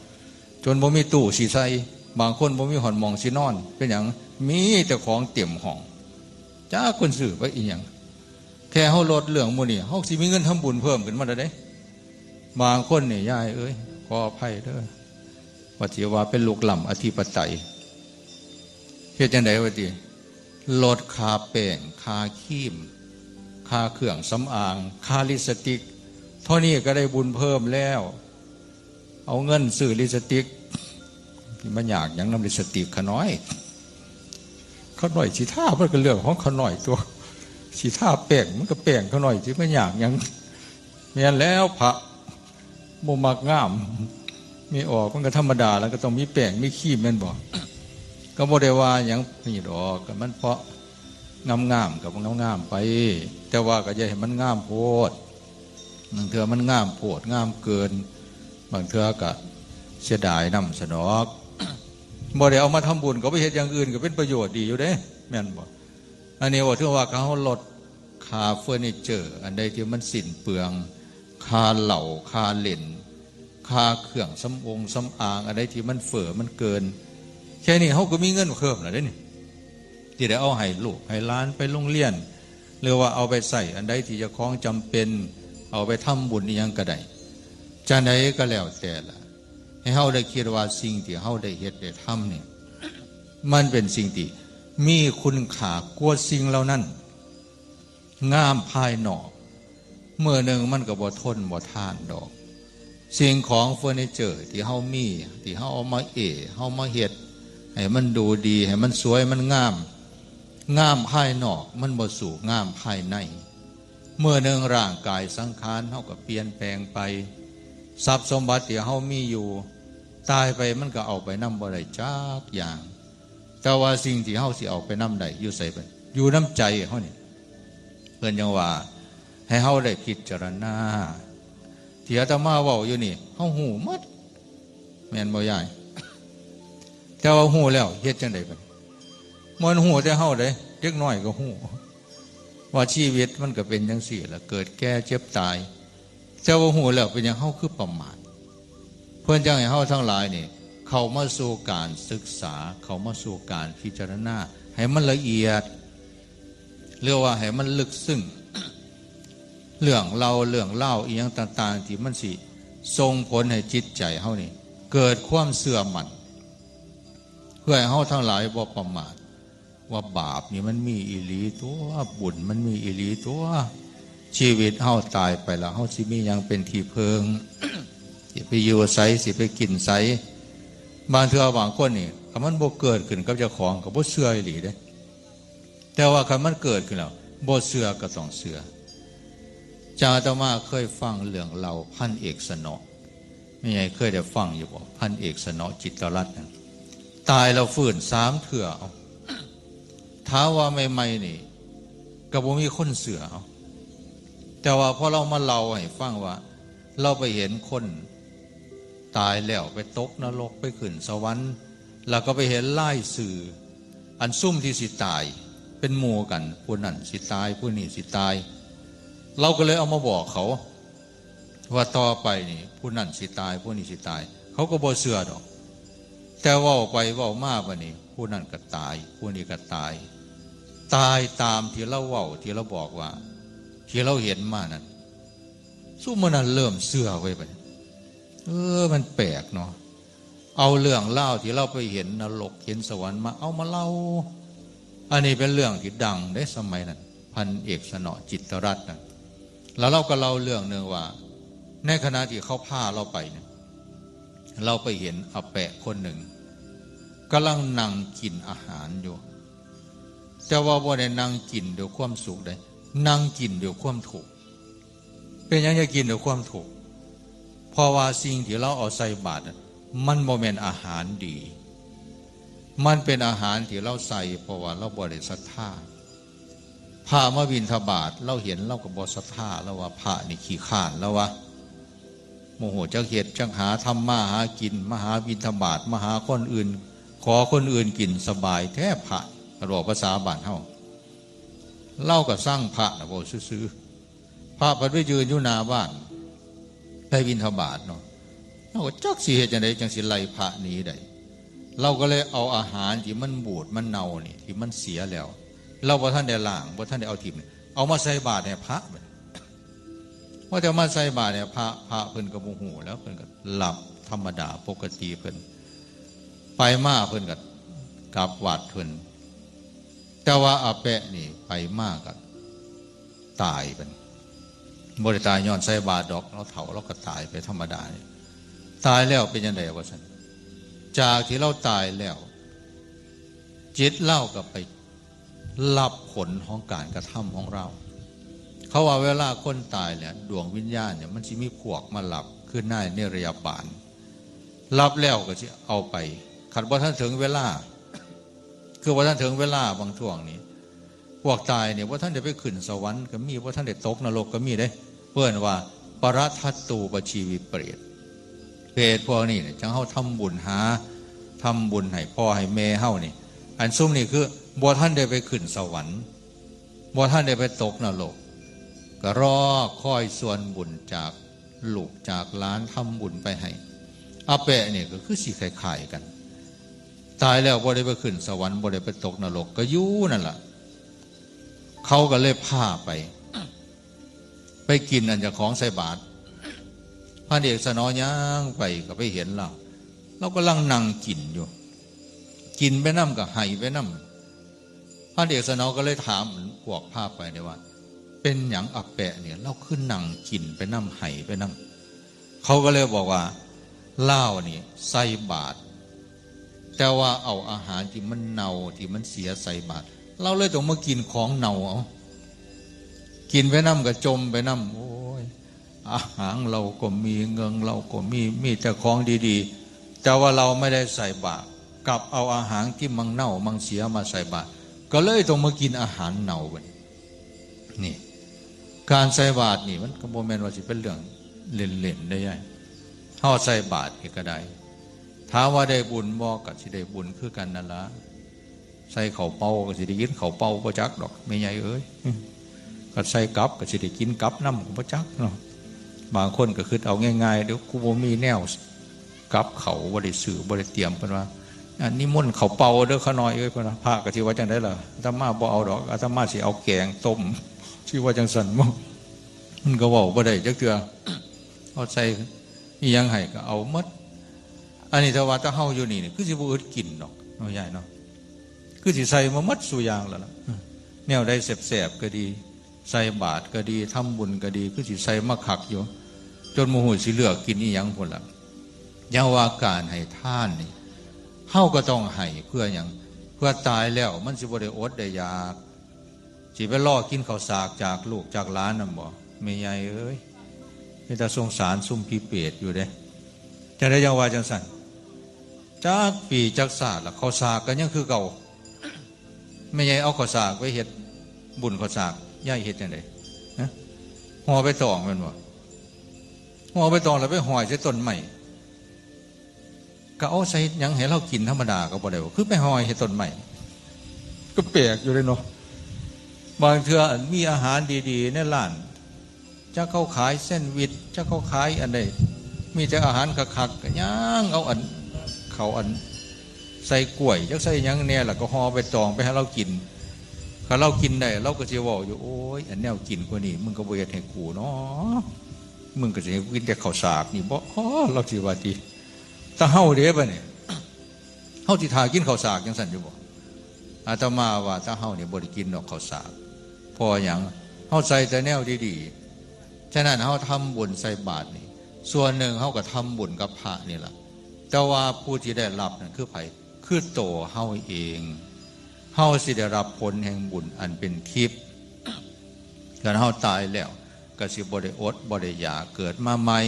จนบ่มีตู้สิใส่ บางคนบ่มีฮอดหม่องสินอน เป็นหยัง มีแต่ของเต็มห้อง จักเพิ่นซื้อไปอิหยัง แค่เฮาลดเรื่องหมู่นี้ เฮาสิมีเงินทำบุญเพิ่มขึ้นมาแล้วเด้ บางคนนี่ ยายเอ้ย ขออภัยเด้อ ว่าสิว่าเป็นลูกหล้ำอธิปไตย เฮ็ดจั่งใดวะติ ลดค่าแป้ง ค่าครีม ค่าเครื่องสำอาง ค่าลิปสติก เท่านี้ก็ได้บุญเพิ่มแล้ว เอาเงินซื้อลิปสติก มันยากหยังนำลิปสติก ข้าน้อย ข้าน้อยสิทามันก็เรื่องของข้าน้อยตั๊ว สิทาแป้งมันก็แป้งข้าน้อย สิมันยากหยัง แม่นแล้ว พระบ่มักงาม มีออกมันก็ธรรมดา แล้วก็ต้องมีแป้งมีครีมแม่นบ่ ก็บ่ได้ว่าหยังนี่ดอก ก็มันเพราะงามๆ ก็งามๆ ไป แต่ว่าก็อย่าให้มันงามโพด บางเทื่อมันงามโพดงามเกิน บางเทื่อก็เสียดายนำซะดอก บ่ได้เอามาทำบุญ ก็ไปเฮ็ดอย่างอื่นก็เป็นประโยชน์ดีอยู่เด้ แม่นบ่ อันนี้ว่าถือว่าเขาลด ค่าเฟอร์นิเจอร์ อันใดที่มันสิ้นเปลือง ค่าเหล้า ค่าเล่น ค่าเครื่องสำองสำอาง อันใดที่มันเฟ้อมันเกิน แค่นี้เฮาก็มีเงินเพิ่มแล้วเด้นี่ ที่ได้เอาให้ลูกให้หลานไปโรงเรียน หรือว่าเอาไปใช้อันใดที่เจ้าของจำเป็น เอาไปทำบุญอิหยังก็ได้ จั่งใดก็แล้วแต่ละ ให้เฮาได้คิดว่าสิ่งที่เฮาได้เฮ็ดได้ทำนี่ มันเป็นสิ่งที่มีคุณค่ากว่าสิ่งเหล่านั้น งามภายนอก มื้อหนึ่งมันก็บ่ทนบ่ทานดอก สิ่งของเฟอร์นิเจอร์ที่เฮามี ที่เฮาเอามาเอ้ เฮามาเฮ็ด ให้มันดูดี ให้มันสวย มันงาม งามภายนอก มันบ่สู้งามภายใน มื้อหนึ่งร่างกายสังขารเฮาก็เปลี่ยนแปลงไป ทรัพย์สมบัติที่เฮามีอยู่ ตายไปมันก็เอาไปนำบ่ได้จักอย่าง แต่ว่าสิ่งที่เฮาสิเอาไปนำได้อยู่ไสบัด อยู่นำใจเฮานี่ เพิ่นจั่งว่า ให้เฮาได้พิจารณา ที่อาตมาเว้าอยู่นี่ เฮาฮู้หมด แม่นบ่ยาย แต่ว่าฮู้แล้วเฮ็ดจั่งใดบัด มันฮู้แต่เฮาเด้ เด็กน้อยก็ฮู้ ว่าชีวิตมันก็เป็นจั่งซี้ล่ะ เกิดแก่เจ็บตาย แต่ว่าฮู้แล้วเป็นหยังเฮาคือประมาท เพิ่นจั่งให้เฮาทั้งหลายนี่ เข้ามาสู่การศึกษา เข้ามาสู่การพิจารณา ให้มันละเอียด หรือว่าให้มันลึกซึ้ง เรื่องเล่าเรื่องเล่าวอีหยังต่างๆ ที่มันสิส่งผลให้จิตใจเฮานี่ เกิดความเชื่อมั่น เพื่อให้เฮาทั้งหลายบ่ประมาท ว่าบาปนี่มันมีอีหลีตัว บุญมันมีอีหลีตัว ชีวิตเฮาตายไปแล้ว เฮาสิมีหยังเป็นที่เพิ่ง สิไปอยู่ไส สิไปกินไส บางเทื่อบางคนนี่ ถ้ามันบ่เกิดขึ้นกับเจ้าของก็บ่เชื่ออีหลีเด้ แต่ว่าคันมันเกิดขึ้นแล้ว บ่เชื่อก็ต้องเชื่อ จั่งอาตมาเคยฟังเรื่องเล่าพันเอกสนอ แม่ใหญ่เคยได้ฟังอยู่บ่ พันเอกสนอจิตรรัตน์นั่น ตายแล้วฟื้นสามเทื่อ เอา ถามว่าใหม่ๆนี่ ก็บ่มีคนเชื่อ เอา แต่ว่าพอลาวมาเล่าให้ฟังว่า ลาวไปเห็นคนตายแล้วไปตกนรก ไปขึ้นสวรรค์ แล้วก็ไปเห็นรายชื่อ อันซุมที่สิตาย เป็นหมู่กัน ผู้นั้นสิตาย ผู้นี้สิตาย ลาวก็เลยเอามาบอกเขา ว่าต่อไปนี่ ผู้นั้นสิตาย ผู้นี้สิตาย เขาก็บ่เชื่อดอก แต่เว้าไปเว้ามาบัดนี้ ผู้นั้นก็ตาย ผู้นี้ก็ตาย ตายตามที่ลาวเว้า ที่ลาวบอกว่า ที่ลาวเห็นมานั่น ซุมมื้อนั้นเริ่มเชื่อไว้บัดนี้ เออ มันแปลกเนาะ เอาเรื่องเล่าที่ลาวไปเห็นนรกเห็นสวรรค์มาเอามาเล่า อันนี้เป็นเรื่องที่ดังเด้สมัยนั้น พันเอกสนอจิตรรัตน์นะ แล้วลาวก็เล่าเรื่องหนึ่งว่า ในขณะที่เขาพาลาวไปเนี่ย ลาวไปเห็นอาแปะคนหนึ่งกำลังนั่งกินอาหารอยู่ แต่ว่าบ่ได้นั่งกินด้วยความสุขเด้ นั่งกินด้วยความทุกข์ เป็นหยังจะกินด้วยความทุกข์ เพราะว่าสิ่งที่ลาวเอาใส่บาตรน่ะ มันบ่แม่นอาหารดี มันเป็นอาหารที่ลาวใส่เพราะว่าลาวบ่ได้ศรัทธา พระมาบิณฑบาต ลาวเห็นลาวก็บ่ศรัทธา ลาวว่าพระนี่ขี้คร้าน ลาวว่าบ่ฮู้จักเฮ็ดจักหา ทำมาหากิน มาหาบิณฑบาต มาหาคนอื่น ขอคนอื่นกิน สบายแท้พระ คันเว้าภาษาบ้านเฮา ลาวก็ซังพระน่ะ เว้าซื่อๆ พระพัดไปยืนอยู่หน้าบ้าน ไปบิณฑบาตเนาะ ลาวก็จักสิเฮ็ดจั่งใดจั่งสิไล่พระหนีได้ ลาวก็เลยเอาอาหารที่มันบูดมันเน่านี่ ที่มันเสียแล้ว ลาวบ่ทันได้ล้าง บ่ทันได้เอาถิ่มนี่ เอามาใส่บาตรให้พระบัดนี้ ว่าแต่มาใส่บาตรให้พระ พระเพิ่นก็บ่ฮู้แล้ว เพิ่นก็หลับธรรมดาปกติเพิ่น ไปมาเพิ่นก็กลับวัดเพิ่น แต่ว่าอาแปะนี่ไปมาก็ตายบัดนี้ บ่ได้ตายย้อนใส่บาตรดอก ลาวเฒ่าลาวก็ตายไปธรรมดานี่ ตายแล้วเป็นจั่งใดว่าซั่น จากที่ลาวตายแล้ว จิตลาวก็ไปรับผลของการกระทำของลาว เขาว่าเวลาคนตายเนี่ย ดวงวิญญาณเนี่ย มันสิมีพวกมารับ คือในนิรยาบาล รับแล้วก็สิเอาไป คันบ่ทันถึงเวลา คือบ่ทันถึงเวลาบางช่วงนี่ พวกตายเนี่ย บ่ทันได้ไปขึ้นสวรรค์ก็มี บ่ทันได้ตกนรกก็มีเด้ เพิ่นว่า ปรทัตตูปชีวิเปรต เปรตพวกนี้เนี่ย จั่งเฮาทำบุญหา ทำบุญให้พ่อให้แม่เฮานี่ อันซุมนี่คือบ่ทันได้ไปขึ้นสวรรค์ บ่ทันได้ไปตกนรก ก็รอคอยส่วนบุญจากลูกจากหลานทำบุญไปให้ อาแปะนี่ก็คือสิคล้ายๆกัน ตายแล้วบ่ได้ไปขึ้นสวรรค์ บ่ได้ไปตกนรก ก็อยู่นั่นล่ะ เขาก็เลยพาไป ไปกินอันเจ้าของใส่บาตร พันเอกสนองย่างไปก็ไปเห็นลาว ลาวกำลังนั่งกินอยู่ กินไปนำก็ไห้ไปนำ พันเอกสนองก็เลยถามพวกพาไปเนี่ยว่า เป็นหยังอาแปะเนี่ย ลาวคือนั่งกินไปนำไห้ไปนำ เขาก็เลยบอกว่า ลาวนี่ใส่บาตร แต่ว่าเอาอาหารที่มันเน่าที่มันเสียใส่บาตร ลาวเลยต้องมากินของเน่าเอา กินไปนำก็จมไปนำ โอ้ย อาหารลาวก็มี เงินลาวก็มี มีแต่ของดีๆ แต่ว่าลาวไม่ได้ใส่บาตร กลับเอาอาหารที่มันเน่ามันเสียมาใส่บาตร ก็เลยต้องมากินอาหารเน่าบัดนี้ นี่ การใส่บาตรนี่มันก็บ่แม่นว่าสิเป็นเรื่องเล่นๆ ได้ยาย เฮาใส่บาตรนี่ก็ได้ ถามว่าได้บุญบ่ ก็สิได้บุญคือกันนั่นล่ะ ใส่ข้าวเปล่าก็สิได้กินข้าวเปล่าบ่จักดอก แม่ใหญ่เอ้ย ก็ใส่กับก็สิได้กินกับนำก็บ่จักเนาะ บางคนก็คิดเอาง่ายๆ เดี๋ยวกูบ่มีแนวกับข้าว บ่ได้ซื้อ บ่ได้เตรียม เพิ่นว่า อันนิมนต์ข้าวเปล่าเด้อข้าน้อยเอ้ย เพิ่นว่า พระก็สิว่าจั่งใดล่ะ อาตมาบ่เอาดอก อาตมาสิเอาแกงต้ม สิว่าจั่งซั่นบ่ มันก็เว้าบ่ได้จักเทื่อ เอาใส่อิหยังให้ก็เอาหมด อันนี้ถ้าว่าแต่เฮาอยู่นี่นี่ คือสิบ่อึดกินดอกเนาะยายเนาะ คือสิใส่มาหมดสู่อย่างแล้วล่ะ แนวใดแซ่บๆ ก็ดี ใส่บาตรก็ดี ทำบุญก็ดี คือสิใส่มาคักอยู่ จนบ่ฮู้สิเลือกกินอิหยังพุ้นล่ะ ยังว่าการให้ทานนี่ เฮาก็ต้องให้เพื่อหยัง เพื่อตายแล้วมันสิบ่ได้อดได้อยาก สิไปรอกินข้าวสากจากลูกจากหลานนั่นบ่ แม่ใหญ่เอ้ย เป็นตาสงสารซุมผีเปรตอยู่เด้ จั่งใดยังว่าจั่งซั่น จักปีจักชาติละ ข้าวสากก็ยังคือเก่า แม่ใหญ่เอาข้าวสากไปเฮ็ดบุญข้าวสาก ยายเฮ็ดจั่งใด ฮะ ห่อใบตองแม่นบ่ ห่อใบตองแล้วไปห้อยใส่ต้นไม้ ก็เอาใส่หยังให้ลาวกินธรรมดาก็บ่ได้บ่ คือไปห้อยใส่ต้นไม้ ก็แปลกอยู่เด้เนาะ บางเทื่ออันมีอาหารดีๆ ในร้าน จักเขาขายแซนด์วิช จักเขาขายอันใด มีแต่อาหารคักๆ ก็ยังเอาอัน เขาอัน ใส่กล้วย จักใส่หยังแน่ แล้วก็ห่อใบตองไปให้ลาวกิน คันลาวกินได้ ลาวก็สิเว้าอยู่ โอ้ย อันแนวกินกว่านี้ มึงก็บ่เฮ็ดให้กูเนาะ มึงก็สิให้กูกินแต่ข้าวสากนี่บ่ อ้อ ลาวสิว่าติ แต่เฮาเด้บัดนี้ เฮาสิท่ากินข้าวสากจั่งซั่นอยู่บ่ อาตมาว่าแต่เฮานี่บ่ได้กินดอกข้าวสาก เพราะหยัง เฮาใส่แต่แนวดีๆ ฉะนั้นเฮาทำบุญใส่บาตรนี่ ส่วนหนึ่งเฮาก็ทำบุญกับพระนี่ล่ะ แต่ว่าผู้ที่ได้รับนั่นคือไผ คือโตเฮาเอง เฮาสิได้รับผลแห่งบุญอันเป็นทิพย์ คันเฮาตายแล้ว ก็สิบ่ได้อดบ่ได้อยาก เกิดมาใหม่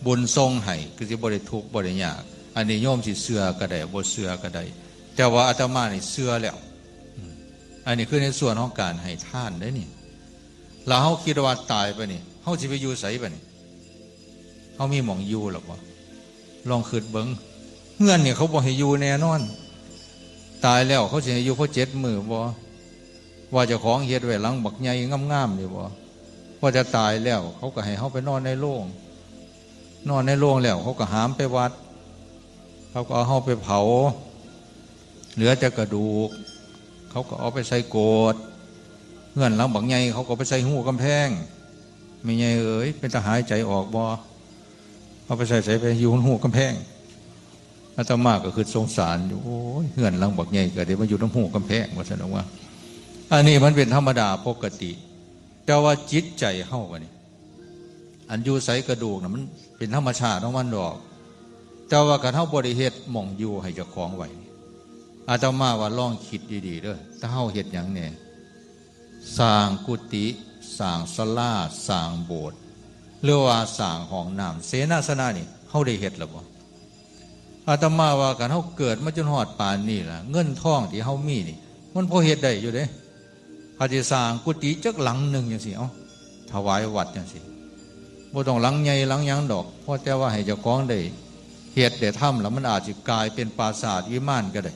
บุญส่งให้ ก็สิบ่ได้ทุกข์บ่ได้ยาก อันนี้โยมสิเชื่อก็ได้ บ่เชื่อก็ได้ แต่ว่าอาตมานี่เชื่อแล้ว อืม อันนี้คือในส่วนของการให้ทานเด้นี่ แล้วเฮาคิดว่าตายไปนี่ เฮาสิไปอยู่ไสบัดนี้ เฮามีหม่องอยู่หรอบ่ ลองคิดเบิ่ง เฮือนนี่เขาบ่ให้อยู่แน่นอน ตายแล้วเขาสิให้อยู่พอเจ็ดมื้อบ่ ว่าเจ้าของเฮ็ดไว้หลังบักใหญ่งามๆ นี่บ่ ว่าจะตายแล้วเขาก็ให้เฮาไปนอนในโลง นอนในโลงแล้วเขาก็หามไปวัด เขาก็เอาเฮาไปเผา เหลือแต่กระดูก เขาก็เอาไปใส่โกศ เฮือนหลังบักใหญ่เขาก็ไปใส่ฮูกำแพง แม่ใหญ่เอ๋ย เป็นตาหายใจออกบ่ เอาไปใส่ไส ไปอยู่ฮูกำแพง อาตมาก็คือสงสารอยู่ โอ้ย เฮือนหลังบักใหญ่ก็ได้มาอยู่นำฮูกำแพง ว่าซั่นว่า อันนี้มันเป็นธรรมดาปกติ แต่ว่าจิตใจเฮาบัดนี้ อันอยู่ไสกระดูกน่ะมันเป็นธรรมชาติของมันดอก แต่ว่าคันเฮาบ่ได้เฮ็ดหม่องอยู่ให้เจ้าของไว้ อาตมาว่าลองคิดดีๆ เด้อ ถ้าเฮาเฮ็ดหยังแหน่ สร้างกุฏิ สร้างศาลา สร้างโบสถ์ หรือว่าสร้างห้องน้ำ เสนาสนะนี่ เฮาได้เฮ็ดแล้วบ่ อาตมาว่าคันเฮาเกิดมาจนฮอดปานนี้ล่ะ เงินทองที่เฮามีนี่ มันพอเฮ็ดได้อยู่เด้ ถ้าสิสร้างกุฏิจักหลังหนึ่งจั่งซี้ เอ้า ถวายวัดจั่งซี้ บ่ต้องหลังใหญ่หลังหยังดอก พอแต่ว่าให้เจ้าของได้เฮ็ดได้ทำ แล้วมันอาจสิกลายเป็นปราสาทวิมานก็ได้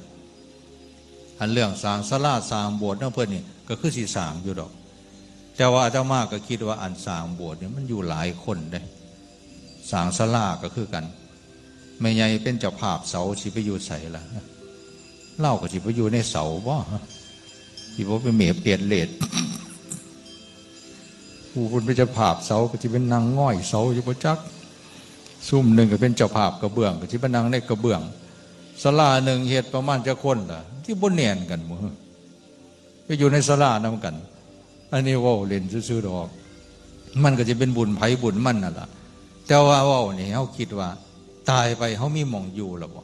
อันเรื่องสร้างศาลาสร้างโบสถ์นำเพิ่นนี่ก็คือสิสร้างอยู่ดอก แต่ว่าอาตมาก็คิดว่าอันสร้างโบสถ์นี่มันอยู่หลายคนเด้ สร้างศาลาก็คือกัน แม่ใหญ่เป็นเจ้าภาพเสาสิไปอยู่ไสล่ะ ลาวก็สิไปอยู่ในเสาบ่ สิบ่ไปเมเปรตเลด ผู้เพิ่นเป็นเจ้าภาพเสาก็สิไปนั่งง่อยเสาอยู่บ่จัก ซุมหนึ่งก็เป็นเจ้าภาพกระเบื้องก็สิไปนั่งในกระเบื้อง ศาลาหนึ่งเฮ็ดประมาณจักคนล่ะ สิบ่แน่นกันบ่ ไปอยู่ในศาลานำกัน อันนี้เว้าเล่นซื่อๆดอก มันก็สิเป็นบุญไผบุญมันนั่นล่ะ แต่ว่าเว้านี่เฮาคิดว่าตายไปเฮามีหม่องอยู่แล้วบ่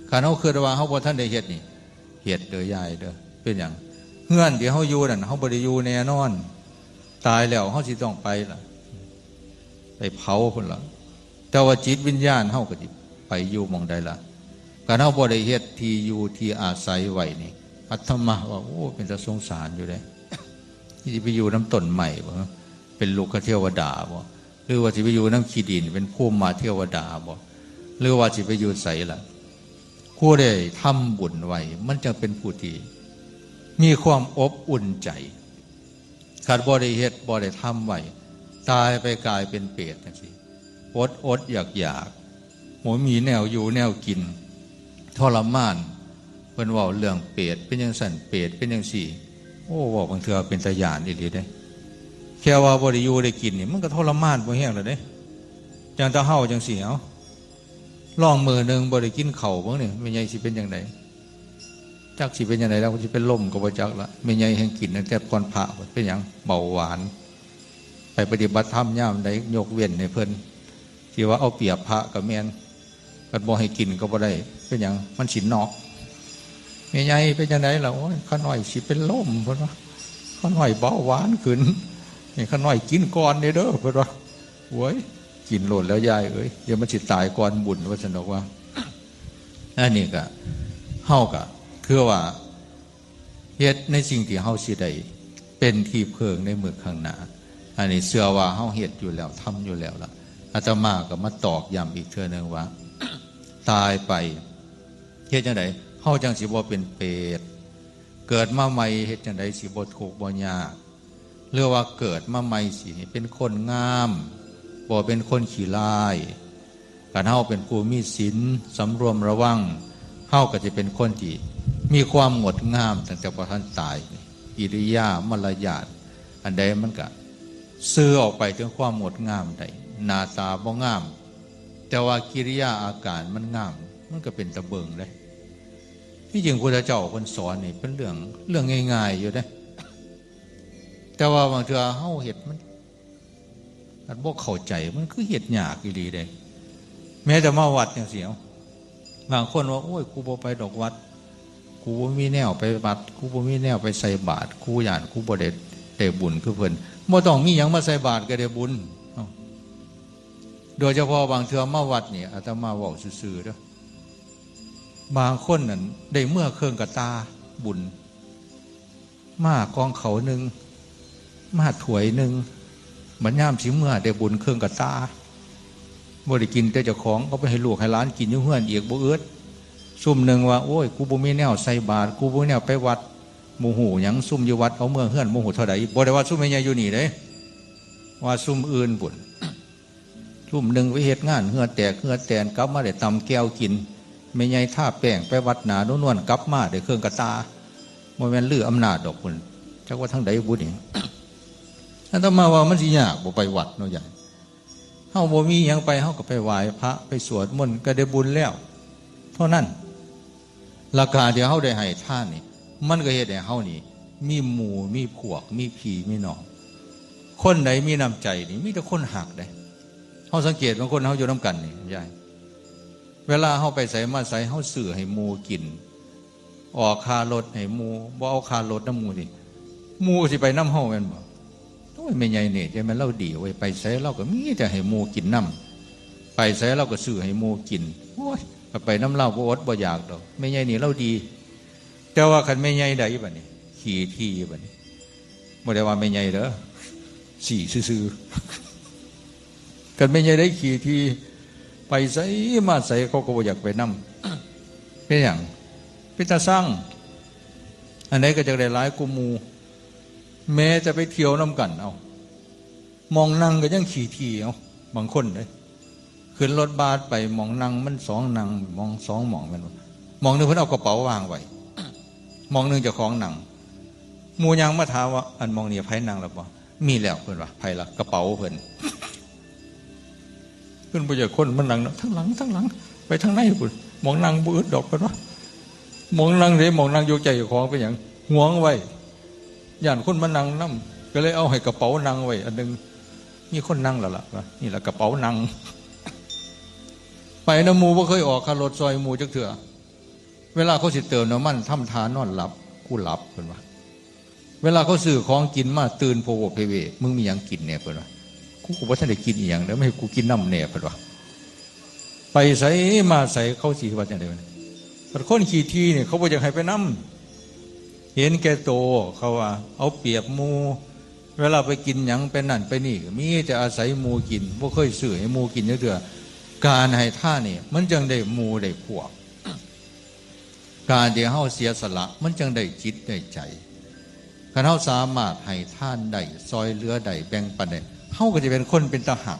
คันเฮาคิดว่าเฮาบ่ทันได้เฮ็ดนี่ เฮ็ดเด้อยายเด้อ เป็นหยัง เฮือนที่เฮาอยู่นั่นเฮาบ่ได้อยู่แน่นอน ตายแล้วเฮาสิต้องไปล่ะ ไปเผาพุ้นล่ะ แต่ว่าจิตวิญญาณเฮาก็สิไปอยู่หม่องใดล่ะ คันเฮาบ่ได้เฮ็ดที่อยู่ที่อาศัยไว้นี่ อาตมาว่า โอ้ เป็นตาสงสารอยู่เด้ สิไปอยู่นำต้นไม้บ่ เป็นลูกเทวดาบ่ หรือว่าสิไปอยู่นำขี้ดิน เป็นภูมิเทวดาบ่ หรือว่าสิไปอยู่ไสล่ะ ผู้ใดทำบุญไว้ มันจั่งเป็นผู้ที่มีความอบอุ่นใจ คันบ่ได้เฮ็ด บ่ได้ทำไว้ ตายไปกลายเป็นเปรตจั่งซี้ อดอดอยากอยาก บ่มีแนวอยู่แนวกิน ทรมาน เพิ่นเว้าเรื่องเปรต เป็นจั่งซั้น เปรตเป็นจั่งซี้ โอ้ เว้าบางเทื่อเป็นตาย้านอีหลีเด้ แค่ว่าบ่ได้อยู่ได้กินนี่ มันก็ทรมานพอแฮงแล้วเด้ จั่งตาเฮาจั่งซี้ เอ้า ลองมื้อหนึ่งบ่ได้กินข้าวเบิ่งนี่ แม่ใหญ่สิเป็นจั่งใด จักสิเป็นจั่งใดแล้ว สิเป็นลมก็บ่จักละ แม่ใหญ่แฮ่งกินตั้งแต่ก่อนพระ เป็นหยัง เบาหวาน ไปปฏิบัติธรรมยามใดยกเว้นให้เพิ่น สิว่าเอาเปรียบพระก็แม่น คันบ่ให้กินก็บ่ได้ เป็นหยัง มันสินอก แม่ใหญ่เป็นจั่งใดล่ะ โอ้ย ข้าน้อยสิเป็นลม เพิ่นว่า ข้าน้อยเบาหวานขึ้น ให้ข้าน้อยกินก่อนเด้อ เพิ่นว่า โอ้ย กินโลดแล้วยายเอ้ย เดี๋ยวมันสิตายก่อนบุญ ว่าซั่นดอกว่า อันนี้ก็ เฮาก็คือว่า เฮ็ดในสิ่งที่เฮาสิได้เป็นที่เพิ่งในมื้อข้างหน้า อันนี้เชื่อว่าเฮาเฮ็ดอยู่แล้ว ทำอยู่แล้วล่ะ อาตมาก็มาตอกย้ำอีกเทื่อหนึ่งว่า ตายไป เฮ็ดจั่งใด เฮาจั่งสิบ่เป็นเปรต เกิดมาใหม่ เฮ็ดจั่งใดสิบ่ทุกข์บ่ยาก หรือว่าเกิดมาใหม่สิให้เป็นคนงาม บ่เป็นคนขี้ร้าย คันเฮาเป็นผู้มีศีล สำรวมระวัง เฮาก็สิเป็นคนที่มีความงดงามตั้งแต่บ่ทันตาย กิริยา มารยาท อันใดมันก็สื่อออกไปถึงความงดงามได้ หน้าตาบ่งาม แต่ว่ากิริยาอาการมันงาม มันก็เป็นตาเบิ่งเด้ ที่จริงพุทธเจ้าเพิ่นสอนนี่เป็นเรื่อง เรื่องง่ายๆอยู่เด้ แต่ว่าบางเทื่อเฮาเฮ็ดมัน มันบ่เข้าใจ มันคือเฮ็ดยากอีหลีเด้ แม้แต่มาวัดจั่งซี้ เอ้า บางคนว่า โอ้ย กูบ่ไปดอกวัด กูบ่มีแนวไปวัด กูบ่มีแนวไปใส่บาตร กูย้านกูบ่ได้ ได้บุญคือเพิ่น บ่ต้องมีหยังมาใส่บาตรก็ได้บุญ เอ้า โดยเฉพาะบางเทื่อมาวัดนี่ อาตมาเว้าซื่อๆเด้อ บางคนนั่นได้เมือเครื่องกะตาบุญ มากองข้าวหนึ่ง มาถ้วยหนึ่ง บัดยามสิเมือได้บุญเครื่องกะตา บ่ได้กินแต่เจ้าของ เอาไปให้ลูกให้หลานกินอยู่เฮือนอีกบ่อึด ซุมหนึ่งว่า โอ้ย กูบ่มีแนวใส่บาตร กูบ่มีแนวไปวัด บ่ฮู้หยัง ซุมอยู่วัดเอาเมือเฮือนบ่ฮู้เท่าใด บ่ได้ว่าซุมแม่ใหญ่อยู่นี่เด้ ว่าซุมอื่นพุ้น ซุมหนึ่งไปเฮ็ดงานเหื่อแตกเหื่อแตน กลับมาได้ตำแจ่วกิน แม่ใหญ่ทาแป้งไปวัดหน้าหนูนวล กลับมาได้เครื่องกะตา บ่แม่นลืออำนาจดอกพุ้น จักว่าทางใดบุนี่ อาตมาว่ามันสิยากบ่ไปวัดเนาะยาย เฮาบ่มีหยังไป เฮาก็ไปไหว้พระ ไปสวดมนต์ก็ได้บุญแล้ว เท่านั้น ราคาที่เฮาได้ให้ทานนี่ มันก็เฮ็ดให้เฮานี่ มีหมู่ มีพวก มีพี่ มีน้อง คนใดมีน้ำใจนี่ มีแต่คนฮักเด้ เฮาสังเกตบางคนเฮาอยู่นำกันนี่ยาย เวลาเฮาไปไสมาไส เฮาซื้อให้หมู่กิน ออกค่ารถให้หมู่ บ่เอาค่ารถนำหมู่ติ หมู่สิไปนำเฮาแม่นบ่ โอ้ย แม่ใหญ่นี่ จั่งแม่นลาวดีเว้ย ไปไสลาวก็มีแต่ให้หมู่กินนำ ไปไสลาวก็ซื้อให้หมู่กิน โอ้ย ก็ไปนำลาวบ่อดบ่อยากดอก แม่ใหญ่นี่ลาวดี แต่ว่าคันแม่ใหญ่ใดบัดนี้ ขี้ถี่บัดนี้ บ่ได้ว่าแม่ใหญ่เด้อ ซี้ซื่อๆ คันแม่ใหญ่ใดขี้ถี่ ไปไสมาไสเขาก็บ่อยากไปนำ เป็นหยัง เป็นตาซัง อันใดก็จักได้หลายกว่าหมู่ แม้แต่ไปเที่ยวนำกัน เอ้า หม่องนั่งก็ยังขี้ถี่ เอ้า บางคนเด้ ขึ้นรถบัสไป หม่องนั่งมันสองนั่ง หม่องสองหม่องแม่นบ่ หม่องหนึ่งเพิ่นเอากระเป๋าวางไว้ หม่องหนึ่งเจ้าของนั่ง หมู่ย่างมาถามว่า อันหม่องนี้ไผนั่งแล้วบ่ มีแล้วเพิ่นว่า ไผล่ะ กระเป๋าเพิ่น เพิ่นบ่อยากคนมันนั่งเนาะ ทางหลัง ทางหลัง ไปทางในพุ้น หม่องนั่งบ่อึดดอกเพิ่นว่า หม่องนั่งเด้ หม่องนั่งอยู่ใจเจ้าของเป็นหยัง หวงไว้ ย่านคนมานั่งนำ ก็เลยเอาให้กระเป๋านั่งไว้อันหนึ่ง มีคนนั่งแล้วล่ะว่า นี่ล่ะกระเป๋านั่ง ไปนำหมู่บ่เคยออกค่ารถซอยหมู่จักเทื่อ เวลาเขาสิเติมน้ำมันทำท่านอนหลับ กูหลับเพิ่นว่า เวลาเขาซื้อของกินมาตื่นโพโวเพเว มึงมีหยังกินแหน่เพิ่นว่า กูก็บ่ทันได้กินอีหยังเด้อ ไม่ให้กูกินนำแหน่เพิ่นว่า ไปไสมาไสเขาสิว่าจั่งใด๋วะ แต่คนขี้ถี่นี่เขาบ่อยากให้ไปนำ เห็นแก่โต เขาว่าเอาเปรียบหมู่ เวลาไปกินหยังไปนั่นไปนี่ มีแต่อาศัยหมู่กิน บ่เคยซื้อให้หมู่กินจักเทื่อ การให้ทานนี่ มันจั่งได้หมู่ได้พวก การที่เฮาเสียสละ มันจั่งได้จิตได้ใจ คันเฮาสามารถให้ทานได้ ซอยเหลือได้ แบ่งปันได้ เฮาก็สิเป็นคนเป็นตาฮัก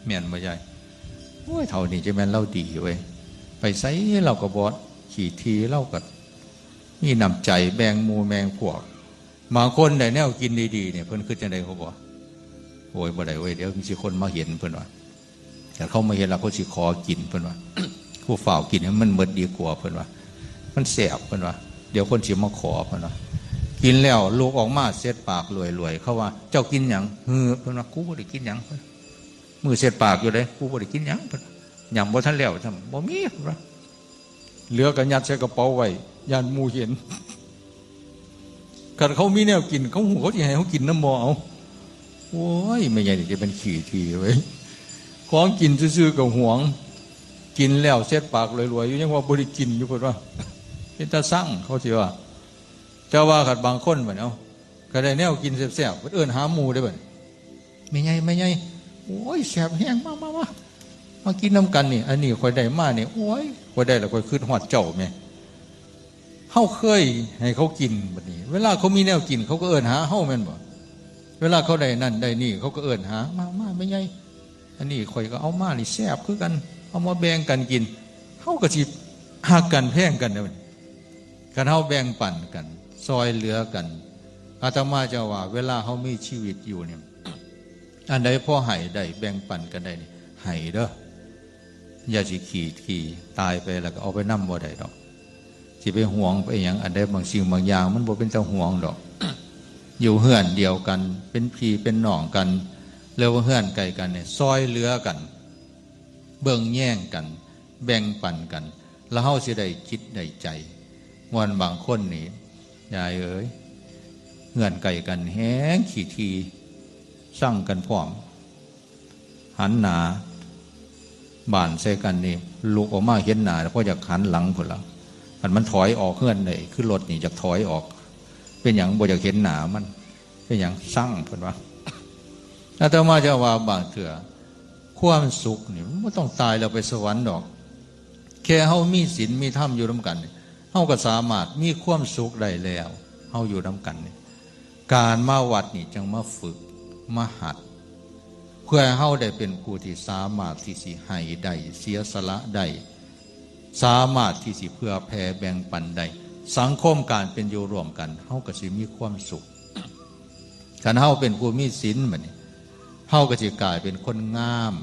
แม่นบ่ยาย โอ้ย เฒ่านี่จะแม่นลาวดีเว้ย ไปไสลาวก็บ่ขี้ถี่ ลาวก็มีน้ำใจแบ่งหมู่แบ่งพวก บางคนได้แนวกินดีๆ เนี่ย เพิ่นคิดจั่งใด๋ เขาบอก โอ้ย บ่ได้เว้ย เดี๋ยวมีสิคนมาเห็น เพิ่นว่า แต่เขามาเห็นแล้วเขาสิขอกิน เพิ่นว่า ผู้ฟ้าวกินให้มันหมดดีกว่า เพิ่นว่า มันแซ่บ เพิ่นว่า เดี๋ยวคนสิมาขอ เพิ่นว่า กินแล้วลุกออกมาเสร็จปากรวยๆ เขาว่า เจ้ากินหยัง หือ เพิ่นว่า กูบ่ได้กินหยัง เพิ่น มือเสร็จปากอยู่เด้ กูบ่ได้กินหยัง เพิ่น ยำบ่ทันแล้ว ซ้ำ บ่มี เพิ่นว่า เหลือก็ยัดใส่กระเป๋าไว้ ย่านหมู่เห็น คันเขามีแนวกิน เขาฮู้เขาสิให้เขากินนำบ่ เอา โอ้ย แม่ใหญ่นี่จะเป็นขี้ถี่เว้ย ของกินซื่อๆ ก็หวง กินแล้วเสร็จปากรวยๆ อยู่ ยังว่าบ่ได้กินอยู่ เพิ่นว่า เป็นตาซัง เขาสิว่า แต่ว่าคันบางคนบัดนี้ เอ้า ก็ได้แนวกินแซ่บๆ เพิ่นเอิ้นหาหมู่เด้บัดนี้ แม่ใหญ่ แม่ใหญ่ โอ้ย แซ่บแฮง มา มา มา มากินนำกันนี่ อันนี้ข้อยได้มานี่ โอ้ย ข้อยได้แล้วข้อยคิดฮอดเจ้าแหม เฮาเคยให้เขากิน บัดนี้ เวลาเขามีแนวกิน เขาก็เอิ้นหาเฮาแม่นบ่ เวลาเขาได้นั่นได้นี่ เขาก็เอิ้นหา มา มา แม่ใหญ่ อันนี้ข้อยก็เอามานี่แซ่บคือกัน เอามาแบ่งกันกิน เฮาก็สิฮักกันแพงกันเด้บัดนี้ คันเฮาแบ่งปันกัน ซอยเหลือกัน อาตมาจะว่า เวลาเฮามีชีวิตอยู่เนี่ย อันใดพอให้ได้ แบ่งปันกันได้นี่ ให้เด้อ อย่าสิขี้ถี่ ตายไปแล้วก็เอาไปนำบ่ได้ดอก สิไปหวงไปหยัง อันใดบางสิ่งบางอย่างมันบ่เป็นตาหวงดอก อยู่เฮือนเดียวกัน เป็นพี่เป็นน้องกัน หรือว่าเฮือนใกล้กันเนี่ย ซอยเหลือกัน เบิ่งแยงกัน แบ่งปันกัน แล้วเฮาสิได้จิตได้ใจ ม่วนบางคนนี่ ยายเอ๋ย เฮือนใกล้กันแฮงขี้ถี่ ซังกันพร้อม หันหน้าบ้านใส่กันนี่ ลุกออกมาเห็นหน้า แล้วพออยากหันหลังพุ้นละ คันมันถอยออกเฮือนได้ คือรถนี่อยากถอยออก เป็นหยังบ่อยากเห็นหน้ามัน เป็นหยังซัง เพิ่นว่า อาตมาจะว่าบางเทื่อ ความสุขนี่มันบ่ต้องตายแล้วไปสวรรค์ดอก แค่เฮามีศีลมีธรรมอยู่นำกันนี่ เฮาก็สามารถมีความสุขได้แล้ว เฮาอยู่นำกันนี่ การมาวัดนี่จั่งมาฝึก มาหัด เพื่อให้เฮาได้เป็นผู้ที่สามารถที่สิให้ได้ เสียสละได้ สามารถที่สิเผื่อแผ่แบ่งปันได้ สังคมการเป็นอยู่ร่วมกัน เฮาก็สิมีความสุข คันเฮาเป็นผู้มีศีลบัดนี้ เฮาก็สิกลายเป็นคนงาม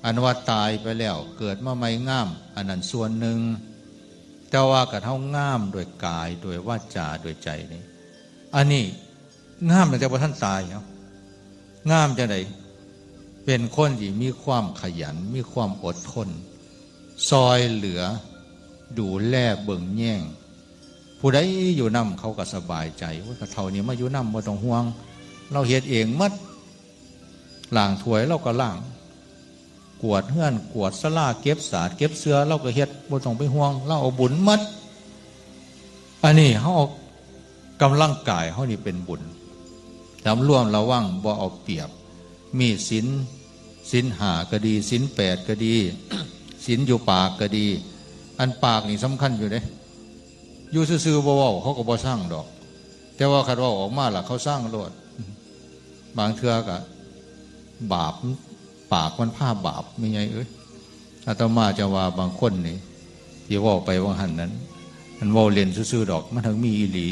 อันว่าตายไปแล้วเกิดมาใหม่งาม อันนั้นส่วนหนึ่ง แต่ว่าคันเฮางามด้วยกาย ด้วยวาจา ด้วยใจนี่ อันนี้งามตั้งแต่บ่ทันตายเนาะ งามจั่งใด เป็นคนที่มีความขยัน มีความอดทน ซอยเหลือ ดูแลเบิ่งแยง ผู้ใดอยู่นำเขาก็สบายใจ โอ้ย เฒ่านี่มาอยู่นำบ่ต้องห่วง ลาวเฮ็ดเองหมด ล้างถ้วยลาวก็ล้าง กวาดเฮือน กวาดศาลา เก็บสาด เก็บเสื้อ ลาวก็เฮ็ด บ่ต้องไปห่วง ลาวเอาบุญหมด อันนี้เฮาเอากำลังกายเฮานี่เป็นบุญ สำรวมระวัง บ่เอาเปรียบ มีศีล ศีลห้าก็ดี ศีลแปดก็ดี ศีลอยู่ปากก็ดี อันปากนี่สำคัญอยู่เด้ อยู่ซื่อๆบ่เว้าเขาก็บ่ซังดอก แต่ว่าคันเว้าออกมาล่ะเขาซังโลด บางเทื่อก็บาป ปากมันพาบาป แม่ใหญ่เอ้ย อาตมาจะว่าบางคนนี่ ที่เว้าไปว่าหั่นนั้น มันเว้าเล่นซื่อๆดอก มันทั้งมีอีหลี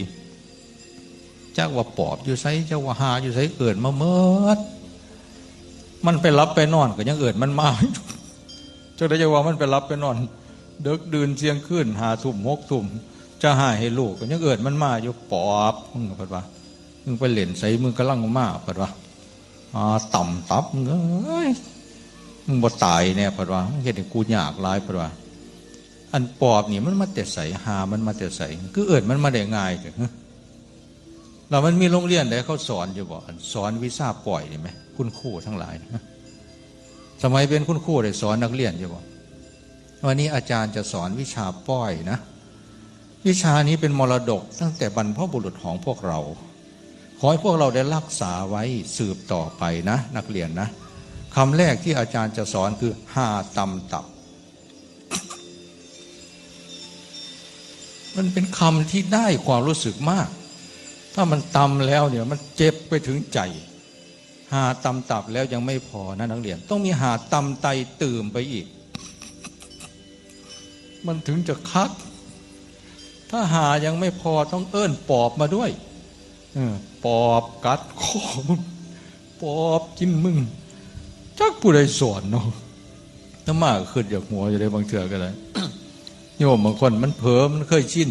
จักว่าปอบอยู่ไส จักว่าห่าอยู่ไส เอิ้นมาเมิด มันไปหลับไปนอนก็ยังเอิ้นมันมา จักได้จะว่ามันไปหลับไปนอน ดึกดื่นเที่ยงคืน ห้าทุ่ม หกทุ่ม จะห่าให้ลูกก็ยังเอิ้นมันมาอยู่ ปอบ มึงก็เพิ่นว่า มึงไปเล่นไส มึงกำลังมา เพิ่นว่า อ่า ต่ำตับ มึงเอ้ย มึงบ่ตายแน่ เพิ่นว่า มึงเฮ็ดให้กูยากหลาย เพิ่นว่า อันปอบนี่มันมาแต่ไส ห่ามันมาแต่ไส คือเอิ้นมันมาได้ง่ายเถอะ แล้วมันมีโรงเรียนใดเขาสอนอยู่บ่ อันสอนวิชาป้อยนี่ไหม คุณครูทั้งหลายนะ สมัยเป็นคุณครูได้สอนนักเรียนอยู่บ่ วันนี้อาจารย์จะสอนวิชาป้อยนะ วิชานี้เป็นมรดกตั้งแต่บรรพบุรุษของพวกเรา ขอให้พวกเราได้รักษาไว้สืบต่อไปนะ นักเรียนนะ คำแรกที่อาจารย์จะสอนคือ ห่าตำตับ มันเป็นคำที่ได้ความรู้สึกมาก ถ้ามันตำแล้วเนี่ย มันเจ็บไปถึงใจ ห่าตำตับแล้วยังไม่พอนะนักเรียน ต้องมีห่าตำไตตื่มไปอีก มันถึงจะคัก ถ้าห่ายังไม่พอต้องเอิ้นปอบมาด้วย เออ ปอบกัดคอมึง ปอบกินมึง จักผู้ใดสอนเนาะ อาตมาก็คิดอยากหัวอยู่ได้บางเทื่อก็ได้ โยมบางคนมันเผลอ มันเคยชิน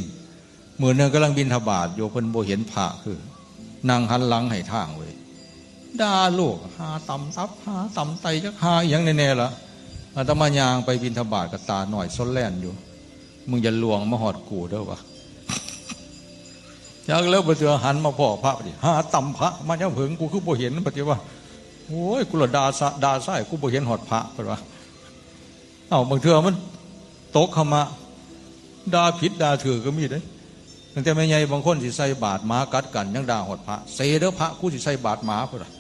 มื้อหนึ่งกำลังบิณฑบาตอยู่ เพิ่นบ่เห็นพระคือ นั่งหันหลังให้ทางเว้ย ด่าลูก ห่าตำตับ ห่าตำไต จักห่าอิหยังแน่ๆล่ะ อาตมาย่างไปบิณฑบาตก็ตาน้อยซนแล่นอยู่ มึงอย่าล่วงมาฮอดกูเด้อวะ จักแล้วบ่เทื่อหันมาพ้อพระพอดี ห่าตำพระ มายังเผิง กูคือบ่เห็น ปฏิว่า โอ้ย กูละด่าสะ ด่าซ้าย กูบ่เห็นฮอดพระ เพิ่นว่า เอ้า บางเทื่อมันตกขมะ ด่าผิดด่าถืกก็มีเด้ ตั้งแต่แม่ใหญ่บางคนสิใส่บาตร หมากัดกันยังด่าฮอดพระ เสเด้อพระ กูสิใส่บาตรหมา เพิ่นว่า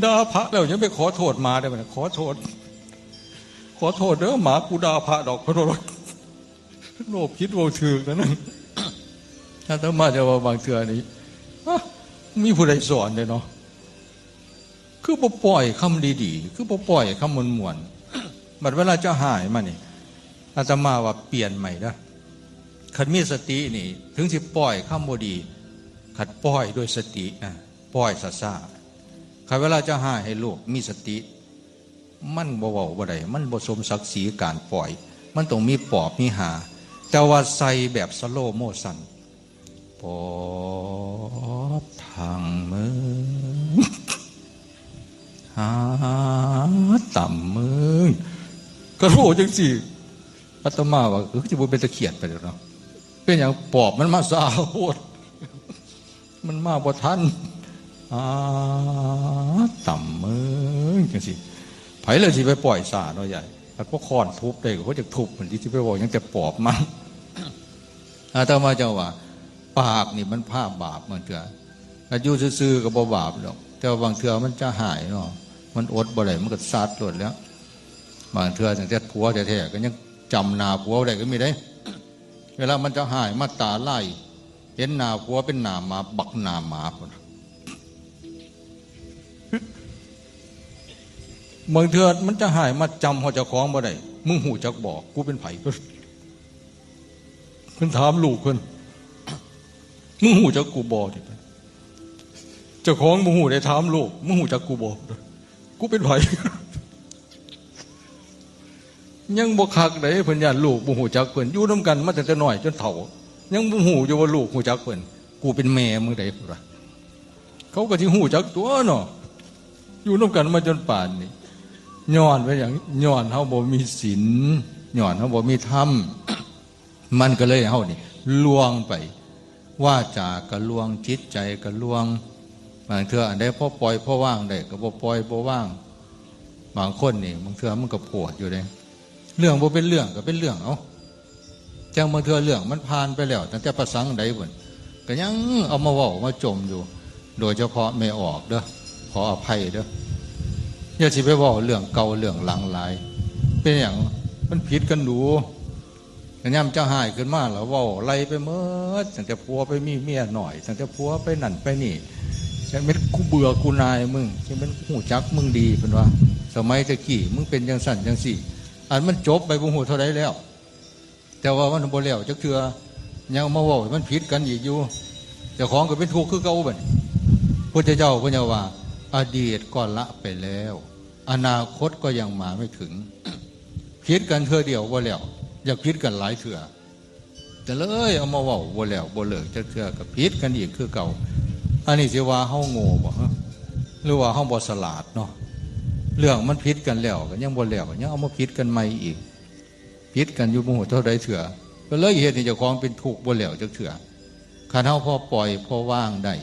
ด่าพระแล้วยังไปขอโทษหมาได้บ่เนี่ย ขอโทษ ขอโทษเด้อ หมากูด่าพระดอก ขอโทษ โลภคิดเว้าถืกนะนั่น อาตมาจะว่าบางเทื่อนี่ ฮะ มีผู้ใดสอนเด้เนาะ คือบ่ปล่อยคำดีๆ คือบ่ปล่อยคำม่วนๆ บัดเวลาเจ้าฮ้ายมานี่ อาตมาว่าเปลี่ยนใหม่เด้อ คันมีสตินี่ ถึงสิปล่อยคำบ่ดี คันปล่อยด้วยสตินะ ปล่อยช้าๆ คันเวลาเจ้าฮ้ายให้ลูกมีสติ มันบ่เว้าบ่ได้ มันบ่สมศักดิ์ศรีการปล่อย มันต้องมีปอบมีห่า แต่ว่าใส่แบบสโลว์โมชัน ปอบทางมึง ห่าตำมึง ก็โทษจังซี่ อาตมาว่า เออ สิบ่เป็นตาเขียดไปแล้วเนาะ เป็นหยัง ปอบมันมาซาโพด มันมาบ่ทัน อ่า ต่ำมึงจังซี่ ไผเลยสิไปปล่อยซาเนาะยาย คันพวกค้อนทุบได้ก็จักทุบมัน สิไปเว้าหยังแต่ปอบมัน อาตมาจังว่า ปากนี่มันพาบาปบางเทื่อ อายุซื่อๆก็บ่บาปดอก แต่ว่าบางเทื่อมันจะฮ้ายเนาะ มันอดบ่ได้ มันก็ซัดโลดแล้ว บางเทื่อตั้งแต่ผัวแท้ๆก็ยังจำหน้าผัวบ่ได้ก็มีเด้ เวลามันจะฮ้ายมาตาลาย เห็นหน้าผัวเป็นหน้าหมา บักหน้าหมาพุ้น บางเทื่อมันจะฮ้ายมาจำฮอดเจ้าของบ่ได้ มึงฮู้จักบ่ กูเป็นไผ เพิ่นถามลูกเพิ่น มึงฮู้จักกูบ่ เจ้าของบ่ฮู้ได้ถามลูก มึงฮู้จักกูบ่ กูเป็นไผ ยังบ่คักเด้ เพิ่นย้านลูกบ่ฮู้จักเพิ่น อยู่นำกันมาตั้งแต่น้อยจนเฒ่า ยังบ่ฮู้อยู่ว่าลูกฮู้จักเพิ่น กูเป็นแม่มึงเด้ เพิ่นว่า เขาก็สิฮู้จักตั๊วเนาะ อยู่นำกันมาจนป่านนี้ ย้อนว่าหยัง ย้อนเฮาบ่มีศีล ย้อนเฮาบ่มีธรรม มันก็เลยเฮานี่ล่วงไป วาจาก็ล่วง จิตใจก็ล่วง บางเทื่ออันใดพอปล่อยพอวางได้ก็บ่ปล่อยบ่วาง บางคนนี่ บางเทื่อมันก็โพดอยู่เด้ เรื่องบ่เป็นเรื่องก็เป็นเรื่อง เอ้า จั่งบางเทื่อเรื่องมันผ่านไปแล้ว ตั้งแต่ปะสังใดพุ้น ก็ยังเอามาเว้ามาจ่มอยู่ โดยเฉพาะแม่ออกเด้อ ขออภัยเด้อ อย่าสิไปเว้าเรื่องเก่าเรื่องหลังหลาย เป็นหยัง มันผิดกันดู แต่ยามเจ้าหายขึ้นมาแล้วเว้าไล่ไปหมด ตั้งแต่ผัวไปมีเมียหน่อย ตั้งแต่ผัวไปนั่นไปนี่ จังแม่นกูเบื่อกูหน่ายมึง จังแม่นกูฮู้จักมึงดี เพิ่นว่า สมัยตะกี้มึงเป็นจังซั่นจังซี่ อันมันจบไปบ่ฮู้เท่าใดแล้ว แต่ว่ามันบ่แล้วจักเทื่อ ยังเอามาเว้าให้มันผิดกันอีกอยู่ เจ้าของก็เป็นทุกข์คือเก่าบัดนี้ พุทธเจ้าเพิ่นว่า อดีตก็ละไปแล้ว อนาคตก็ยังมาไม่ถึง ผิดกันเทื่อเดียวบ่แล้ว อยากผิดกันหลายเทื่อ แต่เลยเอามาเว้าบ่แล้วบ่เลิกจักเทื่อ ก็ผิดกันอีกคือเก่า อันนี้สิว่าเฮาโง่บ่ฮะ หรือว่าเฮาบ่ฉลาดเนาะ เรื่องมันผิดกันแล้วก็ยังบ่แล้ว ยังเอามาผิดกันใหม่อีก ผิดกันอยู่บ่ฮู้เท่าใดเทื่อ ก็เลยเฮ็ดให้เจ้าของเป็นทุกข์บ่แล้วจักเทื่อ คันเฮาพอปล่อยพอวางได้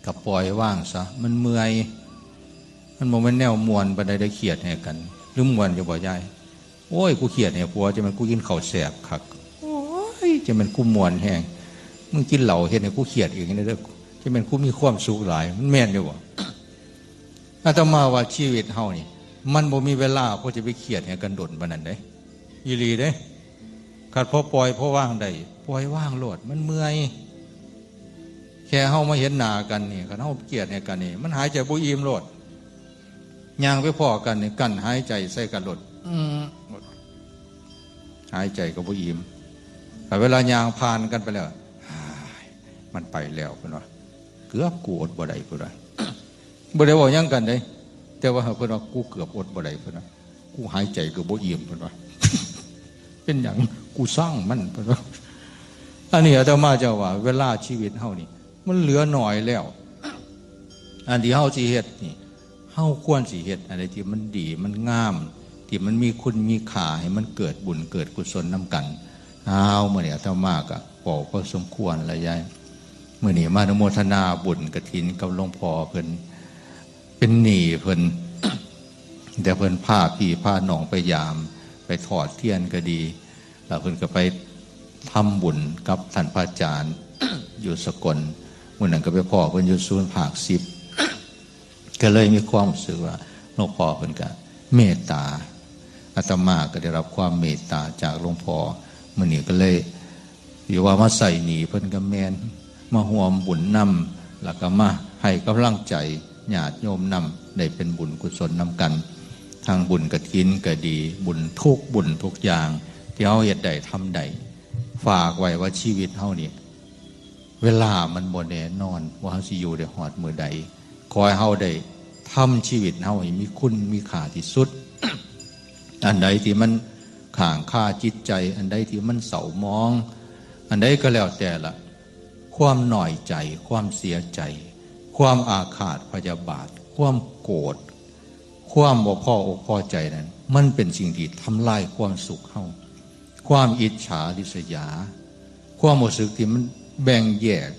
ก็ปล่อยวางซะ มันเมื่อย มันบ่แม่นแนวม่วนปานใด ได้เครียดให้กัน หรือม่วนอยู่บ่ยาย โอ้ย กูเครียดให้ผัว จังแม่นกูกินข้าวแซ่บคัก โอ้ย จังแม่นกูม่วนแฮง มึงกินเหล้าเฮ็ดให้กูเครียดอีกเด้อ จังแม่นกูมีความสุขหลาย มันแม่นอยู่บ่ อาตมาว่าชีวิตเฮานี่ มันบ่มีเวลาพอจะไปเครียดให้กันดนปานนั้นเด้ อีหลีเด้ คันพอปล่อยพอวางได้ ปล่อยวางโลด มันเมื่อย แค่เฮามาเห็นหน้ากันนี่ คันเฮาเครียดให้กันนี่ มันหายใจบ่อิ่มโลด ย่างไปพ้อกันนี่ กั้นหายใจใส่กันโลด อืม หายใจก็บ่อิ่ม แต่เวลาย่างผ่านกันไปแล้ว อ้าย มันไปแล้ว เพิ่นว่า เกือบกูอดบ่ได้ เพิ่นว่า บ่ได้เว้าหยังกันเด้ แต่ว่าเพิ่นว่า กูเกือบอดบ่ได้ เพิ่นว่า กูหายใจก็บ่อิ่ม เพิ่นว่า เป็นหยัง กูซ่างมัน เพิ่นว่า อันนี้อาตมาจะว่า เวลาชีวิตเฮานี่ มันเหลือน้อยแล้ว อันที่เฮาสิเฮ็ดนี่ เฮาควรสิเฮ็ดอันใดที่มันดี มันงาม ที่มันมีคุณมีค่า ให้มันเกิดบุญเกิดกุศลนำกัน อ้าว มื้อนี้อาตมาก็เว้าพอสมควรแล้วยาย มื้อนี้มาอนุโมทนาบุญกฐินกับหลวงพ่อเพิ่น เป็นหนี้เพิ่น แต่เพิ่นพาพี่พาน้องไปยาม ไปทอดเทียนก็ดี แล้วเพิ่นก็ไปทำบุญกับท่านพระอาจารย์ อยู่สกล มื้อนั้นก็ไปพ้อเพิ่นอยู่ศูนย์ภาคสิบ ก็เลยมีความรู้สึกว่าหลวงพ่อเพิ่นก็เมตตา อาตมาก็ได้รับความเมตตาจากหลวงพ่อ มื้อนี้ก็เลย อยู่ว่ามาใส่หนี้เพิ่นก็แม่น มาร่วมบุญนำ แล้วก็มาให้กำลังใจญาติโยมนำ ได้เป็นบุญกุศลนำกัน ทั้งบุญกฐินก็ดี บุญทุกบุญทุกอย่าง ที่เฮาเฮ็ดได้ทำได้ ฝากไว้ว่าชีวิตเฮานี่ เวลามันบ่แน่นอน ว่าเฮาสิอยู่ได้ฮอดมื้อใด ขอให้เฮาได้ทำชีวิตเฮาให้มีคุณมีค่าที่สุด อันใดที่มันค้างคาจิตใจ อันใดที่มันเศร้าหมอง อันใดก็แล้วแต่ละ ความน้อยใจ ความเสียใจ ความอาฆาตพยาบาท ความโกรธ ความบ่พออกพอใจนั้น มันเป็นสิ่งที่ทำลายความสุขเฮา ความอิจฉาริษยา ความรู้สึกที่มันแบ่งแยก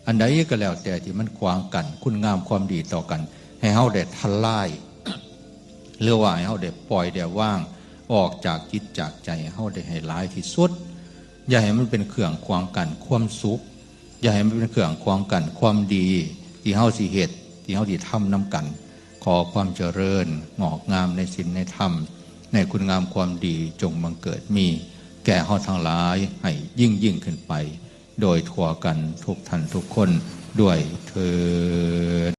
อันใดก็แล้วแต่ที่มันขวางกั้นคุณงามความดีต่อกัน ให้เฮาได้ทลาย หรือว่าให้เฮาได้ปล่อยได้วางออกจากจิตจากใจเฮาได้ให้หลายที่สุด อย่าให้มันเป็นเครื่องขวางกั้นความสุข อย่าให้มันเป็นเครื่องขวางกั้นความดี ที่เฮาสิเฮ็ด ที่เฮาสิทำนำกัน ขอความเจริญงอกงามในศีลในธรรม ในคุณงามความดีจงบังเกิดมี แก่เฮาทั้งหลายให้ยิ่งยิ่งขึ้นไป โดยทั่วกันทุกท่านทุกคนด้วยเทอญ